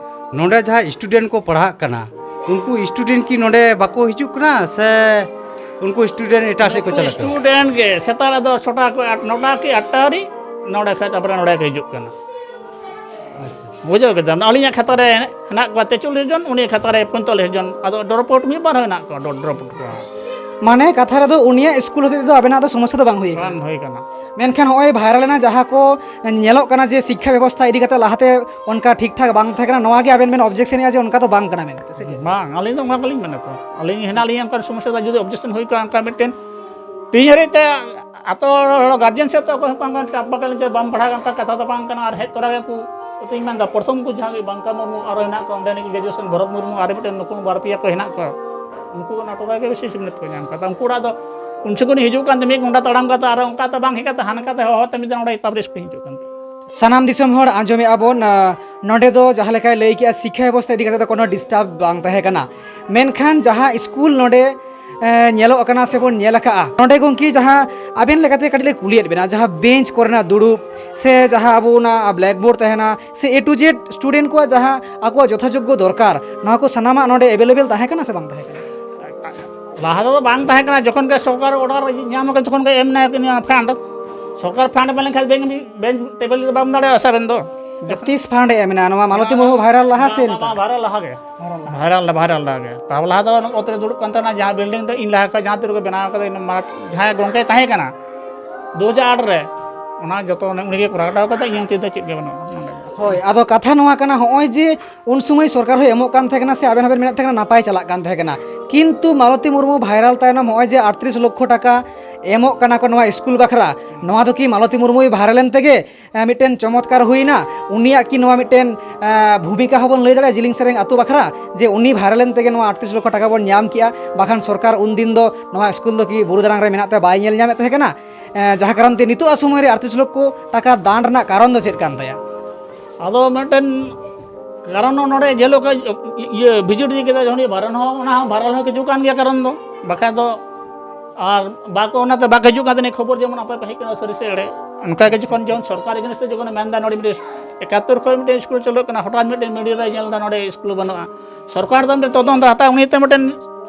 ᱱᱚᱰᱮ ᱡᱟᱦᱟᱸ student ᱠᱚ ᱯᱟᱲᱦᱟᱜ ᱠᱟᱱᱟ, ᱩᱱᱠᱩ student ᱠᱤ ᱱᱚᱰᱮ ᱵᱟᱠᱚ ᱦᱤᱡᱩᱜ ᱠᱟᱱᱟ ᱥᱮ ᱩᱱᱠᱩ student ᱮᱴᱟᱜ ᱥᱮᱫ ᱠᱚ ᱪᱟᱞᱟᱜ ᱠᱟᱱᱟ? Student ᱜᱮ ᱥᱮᱛᱟᱜ ᱨᱮᱫᱚ ᱪᱷᱚᱴᱟ ᱠᱷᱚᱱ ᱟᱴ, ᱱᱚᱴᱟ ᱠᱤ ᱟᱴᱴᱟ ᱦᱟᱹᱨᱤᱡ ᱱᱚᱰᱮ ᱠᱷᱚᱱ ᱛᱟᱨᱯᱚᱨᱮ ᱱᱚᱰᱮ ᱠᱚ ᱦᱤᱡᱩᱜ ᱠᱟᱱᱟ᱾ ᱟᱪᱪᱷᱟ᱾ ᱵᱩᱡᱷᱟᱹᱣ ᱠᱮᱫᱟᱢ, ᱟᱹᱞᱤᱧᱟᱜ ᱠᱷᱟᱛᱟ ᱨᱮ ᱦᱮᱱᱟᱜ ᱠᱚᱣᱟ ᱛᱮᱪᱚᱞᱞᱤᱥ ᱡᱚᱱ, ᱩᱱᱤᱭᱟᱜ ᱠᱷᱟᱛᱟ ᱨᱮ ᱯᱚᱸᱭᱛᱟᱞᱞᱤᱥ ᱡᱚᱱ, ᱟᱫᱚ drop out ᱢᱤᱫ ᱵᱟᱨ ᱦᱚᱸ ᱦᱮᱱᱟᱜ ᱠᱚᱣᱟ, drop out ᱠᱚ᱾ ᱢᱟᱱᱮ ᱠᱟᱛᱷᱟ ᱨᱮᱫᱚ ᱩᱱᱤᱭᱟᱜ ᱥᱠᱩᱞ ᱦᱚᱛᱮᱡ ᱛᱮᱫᱚ ᱟᱵᱮᱱᱟᱜ ᱫᱚ ᱥᱚᱢᱚᱥᱥᱟ ᱫᱚ ᱵᱟᱝ ᱦᱩᱭ ᱟᱠᱟᱱᱟ? ᱵᱟᱝ ᱦᱩᱭ ᱟᱠᱟᱱᱟ᱾ ᱢᱮᱱᱠᱷᱟᱱ ᱱᱚᱜᱼᱚᱭ viral ᱮᱱᱟ ᱡᱟᱦᱟᱸ ᱠᱚ ᱧᱮᱞᱚᱜ ᱠᱟᱱᱟ ᱡᱮ ᱥᱤᱠᱠᱷᱟ ᱵᱮᱵᱚᱥᱛᱷᱟ ᱤᱫᱤ ᱠᱟᱛᱮ ᱞᱟᱦᱟᱛᱮ ᱚᱱᱠᱟ ᱴᱷᱤᱠ ᱴᱷᱟᱠ ᱵᱟᱝ ᱛᱟᱦᱮᱸ ᱠᱟᱱᱟ, ᱱᱚᱣᱟ ᱜᱮ ᱟᱵᱮᱱ ᱵᱮᱱ objection ᱮᱫᱼᱟ ᱡᱮ ᱚᱱᱠᱟ ᱫᱚ ᱵᱟᱝ ᱠᱟᱱᱟ ᱢᱮᱱᱛᱮ, ᱥᱮ ᱪᱮᱫ? ᱵᱟᱝ, ᱟᱹᱞᱤᱧ ᱫᱚ ᱚᱱᱟ ᱵᱟᱹᱞᱤᱧ ᱢᱮᱱᱟ ᱛᱚ᱾ ᱟᱹᱞᱤᱧ ᱦᱮᱱᱟᱜ ᱞᱤᱧᱟ, ᱚᱱᱠᱟᱱ ᱥᱚᱢᱚᱥᱥᱟ ᱫᱚ ᱡᱩᱫᱤ objection ᱦᱩᱭ ᱠᱚᱜᱼᱟ, ᱚᱱᱠᱟ ᱢᱤᱫᱴᱮᱱ ᱛᱤᱦᱤᱧ ᱦᱟᱹᱨᱤᱡ ᱛᱮ ᱟᱛᱳ ᱦᱚᱲ, ᱜᱟᱨᱡᱮᱱ ᱥᱮᱫ ᱛᱮ ᱚᱠᱚᱭ ᱦᱚᱸ ᱵᱟᱝ ᱪᱟᱯ ᱵᱟᱠᱚ ᱞᱟᱹᱭ ᱡᱮ ᱵᱟᱢ ᱯᱟᱲᱦᱟᱜ ᱠᱟᱱ ᱠᱟᱛᱷᱟ ᱫᱚ ᱵᱟᱝ ᱠᱟᱱᱟ᱾ ᱟᱨ ᱦᱮᱡ ᱛᱚᱨᱟ ᱜᱮᱠᱚ, ᱤᱧ ᱢᱮᱱᱫᱟ, ᱯᱨᱚᱛᱷᱚᱢ ᱠᱚ ᱡᱟᱦᱟᱸ ᱜᱮ ᱵᱟᱝᱠᱟ ᱢᱩᱨᱢᱩ ᱟᱨᱚ ᱦᱮᱱᱟᱜ ᱠᱚᱣᱟ, ᱚᱸᱰᱮᱱᱤᱡ graduation ᱵᱷᱚᱨᱚᱛ ᱢᱩᱨᱢᱩ ᱟᱨ ᱢᱤᱫᱴᱮᱱ ᱱᱩᱠᱩ ᱵᱟᱨ ᱯᱮᱭᱟ ᱠᱚ ᱦᱮᱱᱟᱜ ᱠᱚᱣᱟ, ᱩᱱᱠᱩ ᱚᱱᱟ ᱴᱚᱞᱟ ᱜᱮ ᱵᱮᱥᱤ ᱥᱤᱠᱷᱱᱟᱹᱛ ᱠᱚ ᱧᱟᱢ ᱠᱟᱫᱟ᱾ ᱩᱱᱠᱩ ᱚᱲᱟᱜ ᱫᱚ ᱩᱱ ᱥᱮᱫ ᱠᱷᱚᱱ ᱦᱤᱡᱩᱜ ᱠᱟᱱ ᱛᱮ ᱢᱤᱫ ᱜᱷᱚᱱᱴᱟ ᱛᱟᱲᱟᱢ ᱠᱟᱛᱮ ᱟᱨ ᱚᱱᱠᱟ ᱛᱮ ᱵᱟᱝ ᱦᱮᱡ ᱠᱟᱛᱮ ᱦᱟᱱᱠᱟ ᱛᱮ ᱦᱚᱦᱚ ᱛᱮ ᱢᱤᱫ ᱫᱤᱱ ᱚᱸᱰᱮ ᱛᱟᱵᱨᱮᱥ ᱠᱚ ᱦᱤᱡᱩᱜ ᱠᱟᱱ ᱛᱟᱦᱮᱸᱫ᱾ ᱥᱟᱱᱟᱢ ᱫᱤᱥᱚᱢ ᱦᱚᱲ ᱟᱸᱡᱚᱢᱮᱫᱼᱟ ᱵᱚᱱ, ᱟ, ᱱᱚᱰᱮ ᱫᱚ ᱡᱟᱦᱟᱸ ᱞᱮᱠᱟᱭ ᱞᱟᱹᱭ ᱠᱮᱜᱼᱟ, ᱥᱤᱠᱠᱷᱟ ᱵᱮᱵᱚᱥᱛᱷᱟ ᱤᱫᱤ ᱠᱟᱛᱮ ᱫᱚ ᱠᱳᱱᱳ disturb ᱵᱟᱝ ᱛᱟᱦᱮᱸ ᱠᱟᱱᱟ, ᱢᱮᱱᱠᱷᱟᱱ ᱡᱟᱦᱟᱸ ᱥᱠᱩᱞ ᱱᱚᱰᱮ ᱮ, ᱧᱮᱞᱚᱜ ᱠᱟᱱᱟ ᱥᱮ ᱵᱚᱱ ᱧᱮᱞ ᱟᱠᱟᱫᱼᱟ᱾ ᱱᱚᱰᱮ ᱜᱚᱢᱠᱮ, ᱡᱟᱦᱟᱸ ᱟᱵᱮᱱ ᱞᱮᱠᱟᱛᱮ ᱠᱟᱹᱴᱤᱡ ᱞᱮ ᱠᱩᱞᱤᱭᱮᱫ ᱵᱮᱱᱟ, ᱡᱟᱦᱟᱸ ᱵᱮᱧᱪ ᱠᱚᱨᱮᱱᱟᱜ ᱫᱩᱲᱩᱵ ᱥᱮ ᱡᱟᱦᱟᱸ ᱟᱵᱚ ᱚᱱᱟ ᱵᱞᱮᱠᱵᱳᱨᱰ ᱛᱟᱦᱮᱱᱟ ᱥᱮ A to Z student ᱠᱚᱣᱟᱜ ᱡᱟᱦᱟᱸ ᱟᱠᱚᱣᱟᱜ ᱡᱚᱛᱷᱟᱡᱳᱜᱽᱜᱚ ᱫᱚᱨᱠᱟᱨ, ᱱᱚᱣᱟ ᱠᱚ ᱥᱟᱱᱟᱢᱟᱜ ᱱᱚᱰᱮ ᱮᱵᱮᱞᱮᱵᱮᱞ ᱛᱟᱦᱮᱸ ᱠᱟᱱᱟ ᱥᱮ ᱵᱟᱝ ᱛᱟᱦᱮᱸ ᱠᱟᱱᱟ? ᱞᱟᱦᱟ ᱛᱮᱫᱚ ᱵᱟᱝ ᱛᱟᱦᱮᱸ ᱠᱟᱱᱟ, ᱡᱚᱠᱷᱚᱱ ᱜᱮ ᱥᱚᱨᱠᱟᱨ ᱚᱰᱟᱨ ᱧᱟᱢ ᱟᱠᱟᱱ ᱛᱚᱠᱷᱚᱱ ᱜᱮ ᱮᱢ ᱮᱱᱟ ᱯᱷᱟᱱᱰ᱾ ᱥᱚᱨᱠᱟᱨ ᱯᱷᱟᱱᱰ ᱮᱢ ᱞᱮᱱᱠᱷᱟᱱ ᱵᱮᱧᱪ ᱵᱮᱧᱪ ᱴᱮᱵᱤᱞ ᱨᱮᱫᱚ ᱵᱟᱢ ᱫᱟᱲᱮᱭᱟᱜᱼᱟ ᱥᱮ ᱟᱵᱮᱱ ᱫᱚ᱾ ᱛᱤᱥ ᱯᱷᱟᱱᱰ ᱮ ᱮᱢ ᱮᱱᱟ? ᱱᱚᱣᱟ ᱢᱟᱞᱚᱛᱤ ᱢᱩᱨᱢᱩ ᱵᱷᱟᱭᱨᱟᱞ ᱞᱟᱦᱟ ᱥᱮ ᱵᱟᱝ, ᱱᱮᱛᱟᱨ? ᱵᱟᱝ, ᱵᱷᱟᱭᱨᱟᱞ ᱞᱟᱦᱟ ᱜᱮ᱾ ᱵᱷᱟᱭᱨᱟᱞ ᱞᱟᱦᱟ, ᱵᱷᱟᱭᱨᱟᱞ ᱞᱟᱦᱟ ᱜᱮ᱾ ᱛᱟᱨ ᱞᱟᱦᱟ ᱫᱚ ᱚᱛᱮ ᱫᱩᱲᱩᱵ ᱠᱟᱱ ᱛᱟᱦᱮᱱᱟ, ᱡᱟᱦᱟᱸ ᱵᱤᱞᱰᱤᱝ ᱫᱚ ᱤᱧ ᱞᱟᱦᱟ ᱠᱷᱚᱱ ᱡᱟᱦᱟᱸ ᱛᱤᱱ ᱨᱮᱠᱚ ᱵᱮᱱᱟᱣ ᱠᱟᱫᱟ, ᱤᱧ ᱢᱟᱨᱟᱝ ᱡᱟᱦᱟᱸᱭ ᱜᱚᱢᱠᱮ ᱛᱟᱦᱮᱸ ᱠᱟᱱᱟ ᱫᱩ ᱦᱟᱡᱟᱨ ᱟᱴ ᱨᱮ, ᱚᱱᱟ ᱡᱚᱛᱚ ᱩᱱᱤ ᱜᱮ ᱠᱚᱨᱟᱣ ᱦᱚᱴᱚ ᱠᱟᱫᱟ, ᱤᱧᱟᱹᱝ ᱛᱤ ᱫᱚ ᱪᱮᱫ ᱜᱮ ᱵᱟᱹᱱᱩᱜᱼᱟ ᱱᱚᱰᱮ᱾ ᱦᱳᱭ, ᱟᱫᱚ ᱠᱟᱛᱷᱟ ᱱᱚᱣᱟ ᱠᱟᱱᱟ, ᱦᱚᱸᱜᱼᱚᱭ ᱡᱮ ᱩᱱ ᱥᱚᱢᱚᱭ ᱥᱚᱨᱠᱟᱨ ᱦᱚᱸᱭ ᱮᱢᱚᱜ ᱠᱟᱱ ᱛᱟᱦᱮᱸ ᱠᱟᱱᱟ ᱥᱮ ᱟᱵᱮᱱ ᱦᱚᱸᱵᱮᱱ ᱢᱮᱱᱮᱫ ᱛᱟᱦᱮᱸ ᱠᱟᱱᱟ ᱱᱟᱯᱟᱭ ᱪᱟᱞᱟᱜ ᱠᱟᱱ ᱛᱟᱦᱮᱸ ᱠᱟᱱᱟ, ᱠᱤᱱᱛᱩ ᱢᱟᱞᱚᱛᱤ ᱢᱩᱨᱢᱩ ᱵᱷᱟᱭᱨᱟᱞ ᱛᱟᱭᱱᱚᱢ ᱦᱚᱸᱜᱼᱚᱭ ᱡᱮ ᱟᱴᱛᱨᱤᱥ ᱞᱚᱠᱠᱷᱚ ᱴᱟᱠᱟ ᱮᱢᱚᱜ ᱠᱟᱱᱟ ᱠᱚ ᱱᱚᱣᱟ ᱥᱠᱩᱞ ᱵᱟᱠᱷᱨᱟ, ᱱᱚᱣᱟ ᱫᱚ ᱠᱤ ᱢᱟᱞᱚᱛᱤ ᱢᱩᱨᱢᱩᱭ ᱵᱷᱟᱭᱨᱟᱞ ᱮᱱ ᱛᱮᱜᱮ ᱮ, ᱢᱤᱫᱴᱮᱱ ᱪᱚᱢᱚᱛᱠᱟᱨ ᱦᱩᱭᱱᱟ? ᱩᱱᱤᱭᱟᱜ ᱠᱤ ᱱᱚᱣᱟ ᱢᱤᱫᱴᱮᱱ, ᱮ, ᱵᱷᱩᱢᱤᱠᱟ ᱦᱚᱸᱵᱚᱱ ᱞᱟᱹᱭ ᱫᱟᱲᱮᱭᱟᱜᱼᱟ ᱡᱤᱞᱤᱧ ᱥᱮᱨᱮᱧ ᱟᱹᱛᱩ ᱵᱟᱠᱷᱨᱟ, ᱡᱮ ᱩᱱᱤ ᱵᱷᱟᱭᱨᱟᱞ ᱮᱱ ᱛᱮᱜᱮ ᱱᱚᱣᱟ ᱟᱴᱛᱨᱤᱥ ᱞᱚᱠᱠᱷᱚ ᱴᱟᱠᱟ ᱵᱚᱱ ᱧᱟᱢ ᱠᱮᱜᱼᱟ? ᱵᱟᱠᱷᱟᱱ ᱥᱚᱨᱠᱟᱨ ᱩᱱᱫᱤᱱ ᱫᱚ ᱱᱚᱣᱟ ᱥᱠᱩᱞ ᱫᱚ ᱠᱤ ᱵᱩᱨᱩ ᱫᱟᱱᱟᱝ ᱨᱮ ᱢᱮᱱᱟᱜ ᱛᱮ ᱵᱟᱭ ᱧᱮᱞ ᱧᱟᱢᱮᱫ ᱛᱟᱦᱮᱸ ᱠᱟᱱᱟ? ᱮ, ᱡᱟᱦᱟᱸ ᱠᱟᱨᱚᱱ ᱛᱮ ᱱᱤᱛᱚᱜ ᱟᱜ ᱥᱚᱢᱚᱭ ᱨᱮ ᱟᱴᱛᱨᱤᱥ ᱞᱚᱠᱠᱷᱚ ᱴᱟᱠᱟ ᱫᱟᱱ ᱨᱮᱱᱟᱜ ᱠᱟᱨᱚᱱ ᱫᱚ ᱪᱮᱫ ᱠᱟᱱ ᱛᱟᱭᱟ? ᱟᱫᱚ ᱢᱤᱫᱴᱮᱱ ᱠᱟᱨᱚᱱ ᱱᱚᱰᱮ ᱡᱮ ᱦᱤᱞᱳᱜ ᱠᱚ ᱤᱭᱟᱹ ᱵᱷᱤᱡᱤᱴ ᱤᱫᱤ ᱠᱮᱫᱟ, ᱡᱚᱠᱷᱚᱱ ᱵᱷᱟᱭᱨᱟᱞ ᱦᱚᱸ, ᱚᱱᱟ ᱦᱚᱸ ᱵᱷᱟᱭᱨᱟᱞ ᱦᱚᱸ ᱦᱤᱡᱩᱜ ᱠᱟᱱ ᱜᱮᱭᱟ ᱠᱟᱨᱚᱱ ᱫᱚ, ᱵᱟᱠᱷᱟᱡ ᱫᱚ ᱟᱨ ᱵᱟᱠᱚ, ᱚᱱᱟᱛᱮ ᱵᱟᱠᱚ ᱦᱤᱡᱩᱜ ᱠᱟᱱ ᱛᱟᱦᱮᱸ ᱠᱷᱚᱵᱚᱨ, ᱡᱮᱢᱚᱱ ᱟᱯᱮ ᱯᱮ ᱦᱮᱡ ᱠᱟᱱᱟ ᱥᱟᱹᱨᱤ ᱥᱮ ᱮᱲᱮ, ᱚᱱᱠᱟ ᱜᱮ ᱡᱚᱠᱷᱚᱱ ᱡᱚᱠᱷᱚᱱ ᱥᱚᱨᱠᱟᱨᱤ ᱡᱤᱱᱤᱥ ᱛᱮ ᱡᱚᱠᱷᱚᱱ ᱢᱮᱱᱫᱟ ᱱᱚᱰᱮ ᱢᱤᱫᱴᱮᱱ ᱮᱠᱟᱛᱛᱚᱨ ᱠᱷᱚᱱ ᱢᱤᱫᱴᱮᱱ ᱥᱠᱩᱞ ᱪᱟᱹᱞᱩᱜ ᱠᱟᱱᱟ, ᱦᱚᱴᱟᱛ ᱢᱤᱫᱴᱮᱱ ᱢᱤᱰᱤᱭᱟ ᱨᱮ ᱧᱮᱞ ᱮᱫᱟ ᱱᱚᱰᱮ ᱥᱠᱩᱞ ᱵᱟᱹᱱᱩᱜᱼᱟ, ᱥᱚᱨᱠᱟᱨ ᱫᱚ ᱢᱤᱫᱴᱮᱱ ᱛᱚᱫᱚᱱᱛᱚ ᱦᱟᱛᱟᱣ, ᱩᱱᱤ ᱛᱮ ᱢᱤᱫᱴᱮᱱ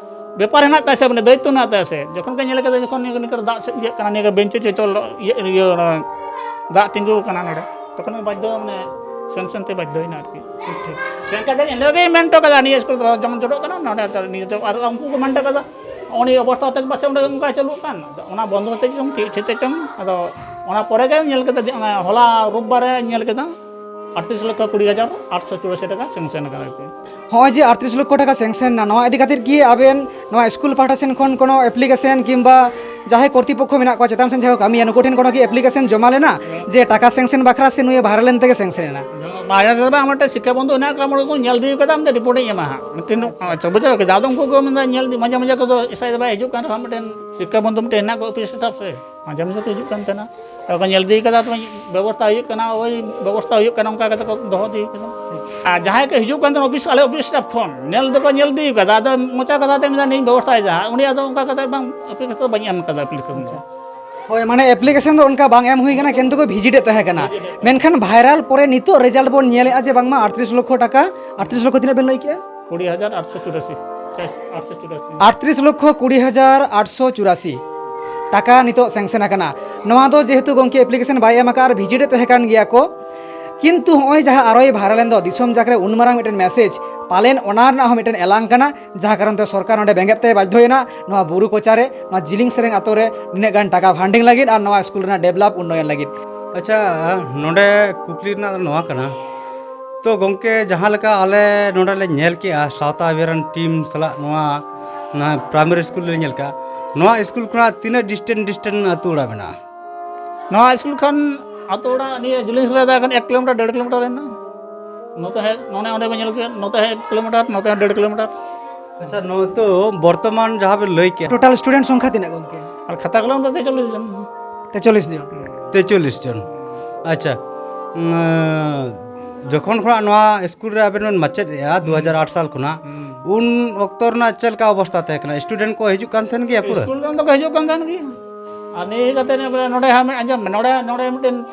ᱵᱮᱯᱟᱨ ᱦᱮᱱᱟᱜ ᱛᱟᱭᱟ ᱥᱮ, ᱢᱟᱱᱮ ᱫᱟᱭᱤᱛᱛᱚ ᱦᱮᱱᱟᱜ ᱛᱟᱭᱟ ᱥᱮ, ᱡᱚᱠᱷᱚᱱ ᱜᱮ ᱧᱮᱞ ᱠᱮᱫᱟ ᱡᱚᱠᱷᱚᱱ ᱱᱤᱭᱟᱹ ᱱᱤᱭᱟᱹ ᱫᱟᱜ ᱥᱮ ᱤᱭᱟᱹᱜ ᱠᱟᱱᱟ, ᱱᱤᱭᱟᱹ ᱵᱮᱧᱪ ᱪᱮ ᱪᱚᱞ ᱤᱭᱟᱹ ᱤᱭᱟᱹ ᱚᱱᱟ ᱫᱟᱜ ᱛᱤᱸᱜᱩ ᱠᱟᱱᱟ ᱱᱚᱰᱮ, ᱛᱚᱠᱷᱚᱱ ᱜᱮ ᱵᱟᱫᱽᱫᱷᱚ ᱢᱟᱱᱮ ᱥᱮᱱᱥᱮᱱ ᱛᱮ ᱵᱟᱫᱽᱫᱷᱚᱭᱮᱱᱟ ᱟᱨᱠᱤ᱾ ᱴᱷᱤᱠ, ᱴᱷᱤᱠ᱾ ᱥᱮᱱ ᱠᱟᱛᱮ ᱮᱱᱦᱤᱞᱳᱜ ᱜᱮᱭ ᱢᱮᱱ ᱦᱚᱴᱚ ᱠᱟᱫᱟ ᱱᱤᱭᱟᱹ ᱥᱠᱩᱞ ᱫᱚ ᱡᱮᱢᱚᱱ ᱪᱚᱰᱚᱜ ᱠᱟᱱᱟ ᱱᱚᱰᱮ ᱫᱚ ᱱᱤᱭᱟᱹ ᱫᱚ, ᱟᱨ ᱩᱱᱠᱩ ᱠᱚ ᱢᱮᱱ ᱦᱚᱴᱚ ᱠᱟᱫᱟ ᱩᱱᱤ ᱚᱵᱚᱥᱛᱷᱟ ᱦᱚᱛᱮᱡ ᱯᱟᱥᱮ ᱚᱸᱰᱮ ᱚᱱᱠᱟ ᱪᱟᱹᱞᱩᱜ ᱠᱟᱱ, ᱟᱫᱚ ᱚᱱᱟ ᱵᱚᱱᱫᱚ ᱦᱚᱛᱮᱡ ᱪᱚᱝ ᱪᱮᱫ ᱦᱚᱛᱮᱡ ᱪᱚᱝ, ᱟᱫᱚ ᱚᱱᱟ ᱯᱚᱨᱮ ᱜᱮ ᱧᱮᱞ ᱠᱮᱫᱟ ᱡᱮ ᱚᱱᱟ ᱦᱚᱞᱟ ᱨᱳᱵᱵᱟᱨ ᱨᱮ ᱧᱮᱞ ᱠᱮᱫᱟ ᱟᱴᱛᱨᱤᱥ ᱞᱚᱠᱠᱷᱚ ᱠᱩᱲᱤ ᱦᱟᱡᱟᱨ ᱟᱴᱥᱚ ᱪᱩᱨᱟᱥᱤ ᱴᱟᱠᱟ ᱥᱮᱱᱥᱮᱱ ᱟᱠᱟᱱᱟ ᱟᱨᱠᱤ᱾ ᱦᱚᱸᱜᱼᱚᱭ ᱡᱮ ᱟᱴᱛᱨᱤᱥ ᱞᱚᱠᱠᱷᱚ ᱴᱟᱠᱟ ᱥᱮᱱᱥᱮᱱ ᱮᱱᱟ, ᱱᱚᱣᱟ ᱤᱫᱤ ᱠᱟᱛᱮᱫ ᱠᱤ ᱟᱵᱮᱱ ᱱᱚᱣᱟ ᱥᱠᱩᱞ ᱯᱟᱦᱴᱟ ᱥᱮᱱ ᱠᱷᱚᱱ ᱠᱳᱱᱳ ᱮᱯᱞᱤᱠᱮᱥᱚᱱ ᱠᱤᱝᱵᱟ ᱡᱟᱦᱟᱸᱭ ᱠᱚᱨᱛᱤᱯᱚᱠᱠᱷᱚ ᱢᱮᱱᱟᱜ ᱠᱚᱣᱟ ᱪᱮᱛᱟᱱ ᱥᱮᱱ ᱡᱟᱦᱟᱸᱭ ᱠᱚ ᱠᱟᱹᱢᱤᱭᱟ, ᱱᱩᱠᱩ ᱴᱷᱮᱱ ᱠᱳᱱᱳ ᱠᱤ ᱮᱯᱞᱤᱠᱮᱥᱚᱱ ᱡᱚᱢᱟ ᱞᱮᱱᱟ ᱡᱮ ᱴᱟᱠᱟ ᱥᱮᱱᱥᱮᱱ ᱵᱟᱠᱷᱨᱟ ᱥᱮ ᱱᱩᱭ ᱵᱷᱟᱭᱨᱟᱞ ᱮᱱ ᱛᱮᱜᱮ ᱥᱮᱱᱥᱮᱱ ᱮᱱᱟ? ᱵᱟᱭᱨᱮ ᱨᱮᱫᱚ ᱵᱟᱝ, ᱢᱤᱫᱴᱮᱱ ᱥᱤᱠᱠᱷᱟ ᱵᱚᱱᱫᱷᱩ ᱦᱮᱱᱟᱜ ᱠᱚᱣᱟ, ᱚᱸᱰᱮ ᱠᱚ ᱧᱮᱞ ᱤᱫᱤ ᱠᱟᱫᱟ, ᱢᱤᱫᱴᱮᱱ ᱨᱤᱯᱳᱨᱴ ᱤᱧ ᱮᱢᱟ ᱦᱟᱸᱜ, ᱢᱤᱫᱴᱮᱱ ᱟᱪᱪᱷᱟ, ᱵᱩᱡᱷᱟᱹᱣ ᱠᱮᱫᱟ᱾ ᱟᱫᱚ ᱩᱱᱠᱩ ᱠᱚ ᱢᱮᱱᱫᱟ ᱧᱮᱞ ᱤᱫᱤ, ᱢᱟᱡᱷᱮ ᱢᱟᱡᱷᱮ ᱠᱚᱫᱚ ᱮᱥᱟᱭ ᱫᱚ ᱵᱟᱭ ᱦᱤᱡᱩᱜ ᱠᱟᱱ ᱨᱮᱦᱚᱸ, ᱢᱤᱫᱴᱮᱱ ᱥᱤᱠᱠᱷᱟ ᱵᱚᱱᱫᱷᱩ ᱢᱤᱫᱴᱮᱱ ᱦᱮᱱᱟᱜ ᱠᱚᱣᱟ ᱚᱯᱷᱤᱥ ᱥᱴᱟᱯ ᱥᱮ, ᱢᱟᱡᱷᱮ ᱢᱟᱡᱷᱮ ᱠᱚ ᱦᱤᱡᱩᱜ ᱠᱟᱱ ᱛᱟᱦᱮᱱᱟ᱾ ᱟᱫᱚ ᱠᱚ ᱧᱮᱞ ᱤᱫᱤ ᱠᱟᱫᱟ, ᱛᱚᱵᱮ ᱵᱮᱵᱚᱥᱛᱷᱟ ᱦᱩᱭᱩᱜ ᱠᱟᱱᱟ, ᱳᱭ ᱵᱮᱵᱚᱥᱛᱷᱟ ᱦᱩᱭᱩᱜ ᱠᱟᱱᱟ, ᱚᱱᱠᱟ ᱠᱟᱛᱮ ᱠᱚ ᱫᱚᱦᱚ ᱤᱫᱤ ᱠᱟᱫᱟ᱾ ᱟᱨ ᱡᱟᱦᱟᱸᱭ ᱠᱚ ᱦᱤᱡᱩᱜ ᱠᱟᱱ ᱛᱟᱦᱮᱱᱟ ᱚᱯᱷᱤᱥ, ᱟᱞᱮ ᱚᱯᱷᱤᱥ ᱥᱴᱟᱯ ᱠᱷᱚᱱ ᱧᱮᱞ ᱫᱚᱠᱚ ᱧᱮᱞ ᱤᱫᱤ ᱠᱟᱫᱟ, ᱟᱫᱚ ᱢᱚᱪᱟ ᱠᱟᱛᱷᱟ ᱛᱮ ᱢᱮᱱᱫᱟ, "ᱤᱧ ᱵᱮᱵᱚᱥᱛᱷᱟᱭᱮᱫᱟ ᱦᱟᱸᱜ", ᱩᱱᱤ ᱟᱫᱚ ᱚᱱᱠᱟ ᱠᱟᱛᱮ ᱵᱟᱝ, ᱟᱯᱞᱤᱠᱮᱥᱚᱱ ᱫᱚ ᱵᱟᱹᱧ ᱮᱢ ᱠᱟᱫᱟ, ᱟᱯᱞᱤᱠᱮᱥᱚᱱ ᱫᱚ᱾ ᱦᱳᱭ, ᱢᱟᱱᱮ ᱮᱯᱞᱤᱠᱮᱥᱚᱱ ᱫᱚ ᱚᱱᱠᱟ ᱵᱟᱝ ᱮᱢ ᱦᱩᱭ ᱠᱟᱱᱟ, ᱠᱤᱱᱛᱩ ᱠᱚ ᱵᱷᱤᱡᱤᱴ ᱮᱫ ᱛᱟᱦᱮᱸ ᱠᱟᱱᱟ᱾ ᱢᱮᱱᱠᱷᱟᱱ ᱵᱷᱟᱭᱨᱟᱞ ᱯᱚᱨᱮ ᱱᱤᱛᱚᱜ ᱨᱮᱡᱟᱞᱴ ᱵᱚᱱ ᱧᱮᱞᱮᱫᱼᱟ ᱡᱮ ᱵᱟᱝᱢᱟ ᱟᱴᱛᱨᱤᱥ ᱞᱚᱠᱷᱚ ᱴᱟᱠᱟ, ᱟᱴᱛᱨᱤᱥ ᱞᱚᱠᱷᱚ ᱛᱤᱱᱟᱹᱜ ᱵᱮᱱ ᱞᱟᱹᱭ ᱠᱮᱜᱼᱟ? ᱠᱩᱲᱤ ᱦᱟᱡᱟᱨ ᱟᱴᱥᱚ ᱪᱩᱨᱟᱥᱤ, ᱟᱴᱥᱚ ᱪᱩᱨᱟᱥᱤ᱾ ᱟᱴᱛᱨᱤᱥ ᱞᱚᱠᱷᱚ ᱠᱩᱲᱤ ᱦᱟᱡᱟᱨ ᱟᱴᱥᱚ ᱪᱩᱨᱟᱥᱤ ᱴᱟᱠᱟ ᱱᱤᱛᱚᱜ ᱥᱮᱝᱥᱮᱱ ᱟᱠᱟᱱᱟ᱾ ᱱᱚᱣᱟ ᱫᱚ ᱡᱮᱦᱮᱛᱩ ᱜᱚᱢᱠᱮ ᱮᱯᱞᱤᱠᱮᱥᱚᱱ ᱵᱟᱭ ᱮᱢ ᱟᱠᱟᱫ ᱟᱨ ᱵᱷᱤᱡᱤᱴ ᱮᱫ ᱛᱟᱦᱮᱸ ᱠᱟᱱ ᱜᱮᱭᱟ ᱠᱚ, ᱠᱤᱱᱛᱩ ᱦᱚᱸᱜᱼᱚᱭ ᱡᱟᱦᱟᱸ ᱟᱨᱚᱭ ᱵᱷᱟᱭᱨᱟᱞ ᱮᱱ ᱫᱚ ᱫᱤᱥᱚᱢ ᱡᱟᱠ ᱨᱮ ᱩᱱ ᱢᱟᱨᱟᱝ ᱢᱤᱫᱴᱮᱱ ᱢᱮᱥᱮᱡᱽ, ᱯᱟᱞᱮᱱ ᱚᱱᱟ ᱨᱮᱱᱟᱜ ᱦᱚᱸ ᱢᱤᱫᱴᱮᱱ ᱮᱞᱟᱝ ᱠᱟᱱᱟ, ᱡᱟᱦᱟᱸ ᱠᱟᱨᱚᱱ ᱛᱮ ᱥᱚᱨᱠᱟᱨ ᱱᱚᱰᱮ ᱵᱮᱸᱜᱮᱫ ᱛᱮ ᱵᱟᱫᱽᱫᱷᱚᱭᱮᱱᱟ ᱱᱚᱣᱟ ᱵᱩᱨᱩ ᱠᱚᱪᱟᱨᱮ, ᱱᱚᱣᱟ ᱡᱤᱞᱤᱝ ᱥᱮᱨᱮᱝ ᱟᱛᱳ ᱨᱮ ᱱᱤᱱᱟᱹᱜ ᱜᱟᱱ ᱴᱟᱠᱟ ᱯᱷᱟᱱᱰᱤᱝ ᱞᱟᱹᱜᱤᱫ ᱟᱨ ᱱᱚᱣᱟ ᱥᱠᱩᱞ ᱨᱮᱱᱟᱜ ᱰᱮᱵᱷᱞᱚᱯ ᱩᱱᱱᱚᱭᱚᱱ ᱞᱟᱹᱜᱤᱫ᱾ ᱟᱪᱪᱷᱟ, ᱱᱚᱰᱮ ᱠᱩᱠᱞᱤ ᱨᱮᱱᱟᱜ ᱫᱚ ᱱᱚᱣᱟ ᱠᱟᱱᱟ, ᱛᱚ ᱜᱚᱢᱠᱮ, ᱡᱟᱦᱟᱸ ᱞᱮᱠᱟ ᱟᱞᱮ ᱱᱚᱰᱮ ᱞᱮ ᱧᱮᱞ ᱠᱮᱜᱼᱟ ᱥᱟᱶᱛᱟ ᱚᱵᱷᱤᱭᱟᱱ ᱴᱤᱢ ᱥᱟᱞᱟᱜ ᱱᱚᱣᱟ, ᱱᱚᱣᱟ ᱯᱨᱟᱭᱢᱟᱨᱤ ᱥᱠᱩᱞ ᱞᱮ ᱧᱮᱞ ᱠᱮᱜᱼᱟ, ᱱᱚᱣᱟ ᱥᱠᱩᱞ ᱠᱷᱚᱱᱟᱜ ᱛᱤᱱᱟᱹᱜ ᱰᱤᱥᱴᱮᱱᱥ, ᱰᱤᱥᱴᱮᱱᱥ ᱟᱹᱛᱩ ᱚᱲᱟᱜ ᱢᱮᱱᱟᱜᱼᱟ? ᱱᱚᱣᱟ ᱥᱠᱩᱞ ᱠᱷᱚᱱ ᱟᱹᱛᱩ ᱚᱲᱟᱜ ᱱᱤᱭᱟᱹ ᱡᱤᱞᱤᱧ ᱥᱟᱞᱟᱜ ᱫᱚ ᱮᱠᱷᱚᱱ ᱮᱠ ᱠᱤᱞᱳᱢᱤᱴᱟᱨ, ᱰᱮᱲ ᱠᱤᱞᱳᱢᱤᱴᱟᱨ ᱦᱮᱱᱟᱜᱼᱟ᱾ ᱱᱚᱛᱮ ᱦᱮᱡ, ᱱᱚᱰᱮ, ᱚᱸᱰᱮ ᱵᱚᱱ ᱧᱮᱞ ᱠᱮᱫ, ᱱᱚᱛᱮ ᱦᱮᱡ ᱮᱠ ᱠᱤᱞᱳᱢᱤᱴᱟᱨ, ᱱᱚᱛᱮ ᱦᱚᱸ ᱰᱮᱲ ᱠᱤᱞᱳᱢᱤᱴᱟᱨ᱾ ᱟᱪᱪᱷᱟ, ᱱᱚᱣᱟ ᱛᱚ ᱵᱚᱨᱛᱚᱢᱟᱱ ᱡᱟᱦᱟᱸ ᱵᱮᱱ ᱞᱟᱹᱭ ᱠᱮᱫ, ᱴᱳᱴᱟᱞ ᱥᱴᱩᱰᱮᱱᱴ ᱥᱚᱝᱠᱷᱟ ᱛᱤᱱᱟᱹᱜ ᱜᱚᱢᱠᱮ? ᱟᱨ ᱠᱷᱟᱛᱟ ᱠᱚᱞᱚᱢ ᱫᱚ ᱛᱮᱪᱚᱞᱞᱤᱥ ᱡᱚᱱ᱾ ᱛᱮᱪᱚᱞᱞᱤᱥ ᱡᱚᱱ᱾ ᱛᱮᱪᱚᱞᱞᱤᱥ ᱡᱚᱱ᱾ ᱟᱪᱪᱷᱟ, ᱩᱸ, ᱡᱚᱠᱷᱚᱱ ᱠᱷᱚᱱᱟᱜ ᱱᱚᱣᱟ ᱥᱠᱩᱞ ᱨᱮ ᱟᱵᱮᱱ ᱵᱮᱱ ᱢᱟᱪᱮᱫ ᱮᱜᱼᱟ, ᱫᱩ ᱦᱟᱡᱟᱨ ᱟᱴ ᱥᱟᱞ ᱠᱷᱚᱱᱟᱜ, ᱦᱩᱸ᱾ ᱩᱱ ᱚᱠᱛᱚ ᱨᱮᱱᱟᱜ ᱪᱮᱫ ᱞᱮᱠᱟ ᱚᱵᱚᱥᱛᱟ ᱛᱟᱦᱮᱸ ᱠᱟᱱᱟ? ᱥᱴᱩᱰᱮᱱᱴ ᱠᱚ ᱦᱤᱡᱩᱜ ᱠᱟᱱ ᱛᱟᱦᱮᱱ ᱜᱮᱭᱟ ᱯᱩᱨᱟᱹ? ᱥᱠᱩᱞ ᱨᱮᱱ ᱫᱚᱠᱚ ᱦᱤᱡᱩᱜ ᱠᱟᱱ ᱛᱟᱦᱮᱱ ᱜᱮᱭᱟ᱾ ᱟᱨ ᱱᱤᱭᱟᱹ ᱠᱟᱛᱮ ᱱᱚᱰᱮ ᱦᱚᱸ ᱟᱸᱡᱚᱢ ᱢᱮ, ᱱᱚᱰᱮ, ᱱᱚᱰᱮ ᱢᱤᱫᱴᱮᱱ,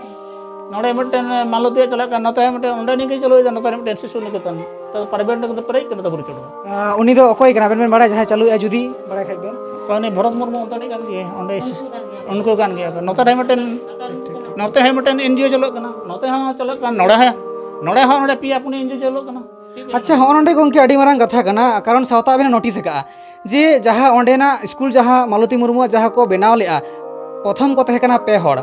ᱱᱚᱰᱮ ᱢᱤᱫᱴᱮᱱ ᱢᱟᱞᱚᱛᱤᱭᱟᱜ ᱪᱟᱞᱟᱜ ᱠᱟᱱᱟ, ᱱᱚᱛᱮ ᱦᱚᱸ ᱢᱤᱫᱴᱮᱱ, ᱚᱸᱰᱮ ᱱᱤᱡ ᱜᱮ ᱪᱟᱹᱞᱩᱭᱮᱫᱟ, ᱱᱚᱛᱮ ᱨᱮ ᱢᱤᱫᱴᱮᱱ ᱥᱤᱥᱩ ᱱᱤᱠᱮᱛᱚᱱ, ᱛᱚ ᱯᱨᱟᱭᱵᱷᱮᱴ ᱨᱮ ᱯᱮᱨᱮᱡ ᱠᱟᱱᱟ ᱛᱟᱵᱚᱱ ᱪᱚᱲ᱾ ᱟᱸ, ᱩᱱᱤ ᱫᱚ ᱚᱠᱚᱭ ᱠᱟᱱᱟ? ᱟᱵᱮᱱ ᱵᱮᱱ ᱵᱟᱲᱟᱭᱟ ᱡᱟᱦᱟᱸᱭ ᱪᱟᱹᱞᱩᱭᱮᱫᱼᱟ ᱡᱩᱫᱤ ᱵᱟᱲᱟᱭ ᱠᱷᱟᱡ ᱵᱮᱱ? ᱩᱱᱤ ᱵᱷᱚᱨᱚᱛ ᱢᱩᱨᱢᱩ ᱚᱱᱛᱮ ᱨᱤᱱᱤᱡ ᱠᱟᱱ ᱜᱮᱭᱟ, ᱚᱸᱰᱮ ᱩᱱᱠᱩ ᱠᱟᱱ ᱜᱮᱭᱟ ᱠᱚ᱾ ᱱᱚᱛᱮ ᱨᱮ ᱢᱤᱫᱴᱮᱱ, ᱱᱚᱛᱮ ᱦᱚᱸ ᱢᱤᱫᱴᱮᱱ ᱮᱱ ᱡᱤ ᱳ ᱪᱟᱞᱟᱜ ᱠᱟᱱᱟ, ᱱᱚᱛᱮ ᱦᱚᱸ ᱪᱟᱞᱟᱜ ᱠᱟᱱᱟ, ᱱᱚᱰᱮ ᱦᱚᱸ, ᱱᱚᱰᱮ ᱦᱚᱸ ᱱᱚᱰᱮ ᱯᱮᱭᱟ ᱯᱩᱱᱭᱟᱹ ᱮᱱ ᱡᱤ ᱳ ᱪᱟᱞᱟᱜ ᱠᱟᱱᱟ᱾ ᱴᱷᱤᱠ ᱜᱮᱭᱟ᱾ ᱟᱪᱪᱷᱟ, ᱦᱚᱸᱜᱼᱚ ᱱᱚᱰᱮ ᱜᱚᱢᱠᱮ ᱟᱹᱰᱤ ᱢᱟᱨᱟᱝ ᱠᱟᱛᱷᱟ ᱠᱟᱱᱟ, ᱠᱟᱨᱚᱱ ᱥᱟᱶᱛᱟ ᱟᱵᱮᱱ ᱱᱳᱴᱤᱥ ᱟᱠᱟᱫᱼᱟ ᱡᱮ ᱡᱟᱦᱟᱸ ᱚᱸᱰᱮᱱᱟᱜ ᱥᱠᱩᱞ ᱡᱟᱦᱟᱸ ᱢᱟᱞᱚᱛᱤ ᱢᱩᱨᱢᱩᱣᱟᱜ ᱡᱟᱦᱟᱸ ᱠᱚ ᱵᱮᱱᱟᱣ ᱞᱮᱫᱼᱟ, ᱯᱨᱚᱛᱷᱚᱢ ᱠᱚ ᱛᱟᱦᱮᱸ ᱠᱟᱱᱟ ᱯᱮ ᱦᱚᱲ,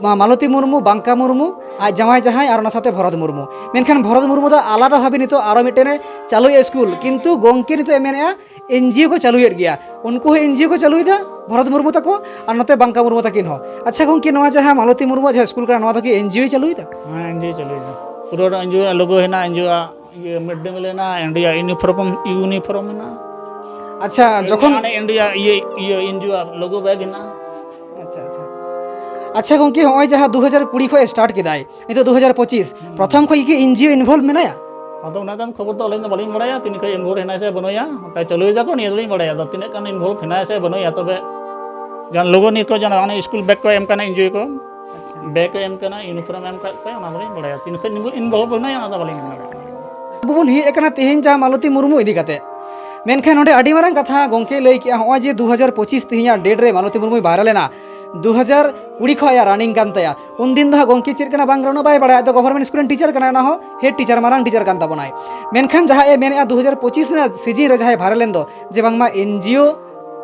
ᱢᱟ-, ᱢᱟᱞᱚᱛᱤ ᱢᱩᱨᱢᱩ, ᱵᱟᱝᱠᱟ ᱢᱩᱨᱢᱩ, ᱟᱡ ᱡᱟᱶᱟᱭ ᱡᱟᱦᱟᱸᱭ ᱟᱨ ᱚᱱᱟ ᱥᱟᱶᱛᱮ ᱵᱷᱚᱨᱚᱛ ᱢᱩᱨᱢᱩ᱾ ᱢᱮᱱᱠᱷᱟᱱ ᱵᱷᱚᱨᱚᱛ ᱢᱩᱨᱢᱩ ᱫᱚ ᱟᱞᱟᱫᱟ ᱵᱷᱟᱵᱮ ᱱᱤᱛᱚᱜ ᱟᱨᱚ ᱢᱤᱫᱴᱮᱱᱮ ᱪᱟᱹᱞᱩᱭᱮᱫᱼᱟ ᱥᱠᱩᱞ, ᱠᱤᱱᱛᱩ ᱜᱚᱢᱠᱮ ᱱᱤᱛᱚᱜ ᱮ ᱢᱮᱱᱮᱫᱼᱟ ᱮᱱ ᱡᱤ ᱳ ᱠᱚ ᱪᱟᱹᱞᱩᱭᱮᱫ ᱜᱮᱭᱟ, ᱩᱱᱠᱩ ᱦᱚᱸ ᱮᱱ ᱡᱤ ᱳ ᱠᱚ ᱪᱟᱹᱞᱩᱭᱮᱫᱟ, ᱵᱷᱚᱨᱚᱛ ᱢᱩᱨᱢᱩ ᱛᱟᱠᱚ ᱟᱨ ᱱᱚᱛᱮ ᱵᱟᱝᱠᱟ ᱢᱩᱨᱢᱩ ᱛᱟᱹᱠᱤᱱ ᱦᱚᱸ᱾ ᱟᱪᱪᱷᱟ ᱜᱚᱢᱠᱮ, ᱱᱚᱣᱟ ᱡᱟᱦᱟᱸ ᱢᱟᱞᱚᱛᱤ ᱢᱩᱨᱢᱩᱣᱟᱜ ᱡᱟᱦᱟᱸ ᱥᱠᱩᱞ ᱠᱟᱱᱟ, ᱱᱚᱣᱟ ᱫᱚ ᱠᱤ ᱮᱱ ᱡᱤ ᱳᱭ ᱪᱟᱹᱞᱩᱭᱮᱫᱟ? ᱦᱮᱸ, ᱮᱱ ᱡᱤ ᱳᱭ ᱪᱟᱹᱞᱩᱭᱮᱫᱟ᱾ ᱯᱩᱨᱟᱹ ᱮᱱ ᱡᱤ ᱳ ᱞᱳᱜᱳ ᱦᱮᱱᱟᱜᱼᱟ, ᱮᱱ ᱡᱤ ᱳ ᱟᱜ ᱤᱭᱟᱹ ᱢᱤᱰ ᱰᱮ ᱢᱤᱞ ᱦᱮᱱᱟᱜᱼᱟ, ᱤᱱᱰᱤᱭᱟ ᱤᱭᱩᱱᱤᱯᱷᱚᱨᱢ, ᱤᱭᱩᱱᱤᱯᱷᱚᱨᱢ ᱦᱮᱱᱟᱜᱼᱟ᱾ ᱟᱪᱪᱷᱟ, ᱡᱚᱠᱷᱚᱱ ᱢᱟᱱᱮ ᱤᱱᱰᱤᱭᱟ ᱤᱭᱟᱹ, ᱤᱭᱟᱹ ᱮᱱ ᱡᱤ ᱳ ᱟᱜ ᱞᱳᱜᱳ ᱵᱮᱜᱽ ᱦᱮᱱᱟᱜᱼᱟ᱾ ᱟᱪᱪᱷᱟ, ᱟᱪᱪᱷᱟ᱾ ᱟᱪᱪᱷᱟ ᱜᱚᱢᱠᱮ, ᱦᱚᱸᱜᱼᱚᱭ ᱡᱟᱦᱟᱸ ᱫᱩ ᱦᱟᱡᱟᱨ ᱠᱩᱲᱤ ᱠᱷᱚᱱ ᱥᱴᱟᱨᱴ ᱠᱮᱫᱟᱭ, ᱱᱤᱛᱚᱜ ᱫᱩ ᱦᱟᱡᱟᱨ ᱯᱚᱸᱪᱤᱥ, ᱦᱩᱸ᱾ ᱯᱨᱚᱛᱷᱚᱢ ᱠᱷᱚᱱ ᱜᱮ ᱮᱱ ᱡᱤ ᱳ ᱤᱱᱵᱷᱚᱞᱵᱷ ᱢᱮᱱᱟᱭᱟ? ᱟᱫᱚ ᱩᱱᱟᱹᱜ ᱜᱟᱱ ᱠᱷᱚᱵᱚᱨ ᱫᱚ ᱟᱹᱞᱤᱧ ᱫᱚ ᱵᱟᱹᱞᱤᱧ ᱵᱟᱲᱟᱭᱟ, ᱛᱤᱱᱟᱹᱜ ᱠᱷᱚᱱ ᱤᱱᱵᱷᱚᱞᱵᱷ ᱦᱮᱱᱟᱭᱟ ᱥᱮ ᱵᱟᱹᱱᱩᱭᱟ᱾ ᱚᱱᱠᱟᱭ ᱪᱟᱹᱞᱩᱭ ᱫᱟᱠᱚ, ᱱᱤᱭᱟᱹ ᱫᱚᱞᱤᱧ ᱵᱟᱲᱟᱭᱟ᱾ ᱟᱫᱚ ᱛᱤᱱᱟᱹᱜ ᱜᱟᱱ ᱤᱱᱵᱷᱚᱞᱵᱷ ᱦᱮᱱᱟᱭᱟ ᱥᱮ ᱵᱟᱹᱱᱩᱭᱟ, ᱛᱚᱵᱮ ᱡᱟᱦᱟᱸ ᱞᱚᱜᱚᱱᱤᱭᱟᱹ ᱠᱚ, ᱡᱟᱦᱟᱸ ᱚᱱᱮ ᱥᱠᱩᱞ ᱵᱮᱜᱽ ᱠᱚ ᱮᱢ ᱠᱟᱱᱟ, ᱮᱱᱡᱤᱭᱳ ᱠᱚ, ᱵᱮᱜᱽ ᱠᱚ ᱮᱢ ᱠᱟᱱᱟ, ᱤᱭᱩᱱᱤᱯᱷᱚᱨᱢ ᱮᱢ ᱠᱟᱜ ᱠᱚᱣᱟ, ᱚᱱᱟ ᱫᱚᱞᱤᱧ ᱵᱟᱲᱟᱭᱟ᱾ ᱛᱤᱱᱟᱹᱜ ᱠᱷᱚᱱ ᱤᱱᱵᱷᱚᱞᱵᱷ ᱦᱮᱱᱟᱭᱟ, ᱚᱱᱟ ᱫᱚ ᱵᱟᱹᱞᱤᱧ ᱢᱮᱱ ᱫᱟᱲᱮᱭᱟᱜ ᱠᱟᱱᱟ᱾ ᱟᱵᱚ ᱵᱚᱱ ᱦᱮᱡ ᱟᱠᱟᱱᱟ ᱛᱮᱦᱮᱧ ᱡᱟᱦᱟᱸ ᱢᱟᱞᱚᱛᱤ ᱢᱩᱨᱢᱩ ᱤᱫᱤ ᱠᱟᱛᱮ, ᱢᱮᱱᱠᱷᱟᱱ ᱱᱚᱰᱮ ᱟᱹᱰᱤ ᱢᱟᱨᱟᱝ ᱠᱟᱛᱷᱟ ᱜᱚᱢᱠᱮ ᱞᱟᱹᱭ ᱠᱮᱜᱼᱟ, ᱱᱚᱜᱼᱚᱭ ᱡᱮ ᱫᱩ ᱦᱟᱡᱟᱨ ᱯᱚᱸᱪᱤᱥ ᱛᱮᱦᱮᱧᱟᱜ ᱰᱮᱴ ᱨᱮ ᱢᱟᱞᱚᱛᱤ ᱢᱩᱨᱢᱩᱭ ᱵᱷᱟᱭᱨᱟᱞ ᱮᱱᱟ, ᱫᱩ ᱦᱟᱡᱟᱨ ᱠᱩᱲᱤ ᱠᱷᱚᱱ ᱟᱭᱟᱜ ᱨᱟᱱᱤᱝ ᱠᱟᱱ ᱛᱟᱭᱟ᱾ ᱩᱱᱫᱤᱱ ᱫᱚ ᱦᱟᱸᱜ ᱜᱚᱢᱠᱮ ᱪᱮᱫ ᱠᱟᱱᱟ ᱵᱟᱝ ᱠᱟᱱᱟ ᱩᱱᱟᱹᱜ ᱵᱟᱭ ᱵᱟᱲᱟᱭᱟ, ᱟᱡ ᱫᱚ ᱜᱚᱵᱷᱚᱨᱢᱮᱱᱴ ᱥᱠᱩᱞ ᱨᱮᱱ ᱴᱤᱪᱟᱨ ᱠᱟᱱᱟᱭ, ᱚᱱᱟ ᱦᱚᱸ ᱦᱮᱰ ᱴᱤᱪᱟᱨ, ᱢᱟᱨᱟᱝ ᱴᱤᱪᱟᱨ ᱠᱟᱱ ᱛᱟᱵᱚᱱᱟᱭ᱾ ᱢᱮᱱᱠᱷᱟᱱ ᱡᱟᱦᱟᱸ ᱮ ᱢᱮᱱᱮᱫᱼᱟ ᱫᱩ ᱦᱟᱡᱟᱨ ᱯᱚᱸᱪᱤᱥ ᱨᱮᱱᱟᱜ ᱥᱤᱡᱤᱱ ᱨᱮ ᱡᱟᱦᱟᱸᱭ ᱵᱷᱟᱭᱨᱟᱞ ᱞᱮᱱ ᱫᱚ, ᱡᱮ ᱵᱟᱝᱢᱟ ᱮᱱᱡᱤᱭᱳ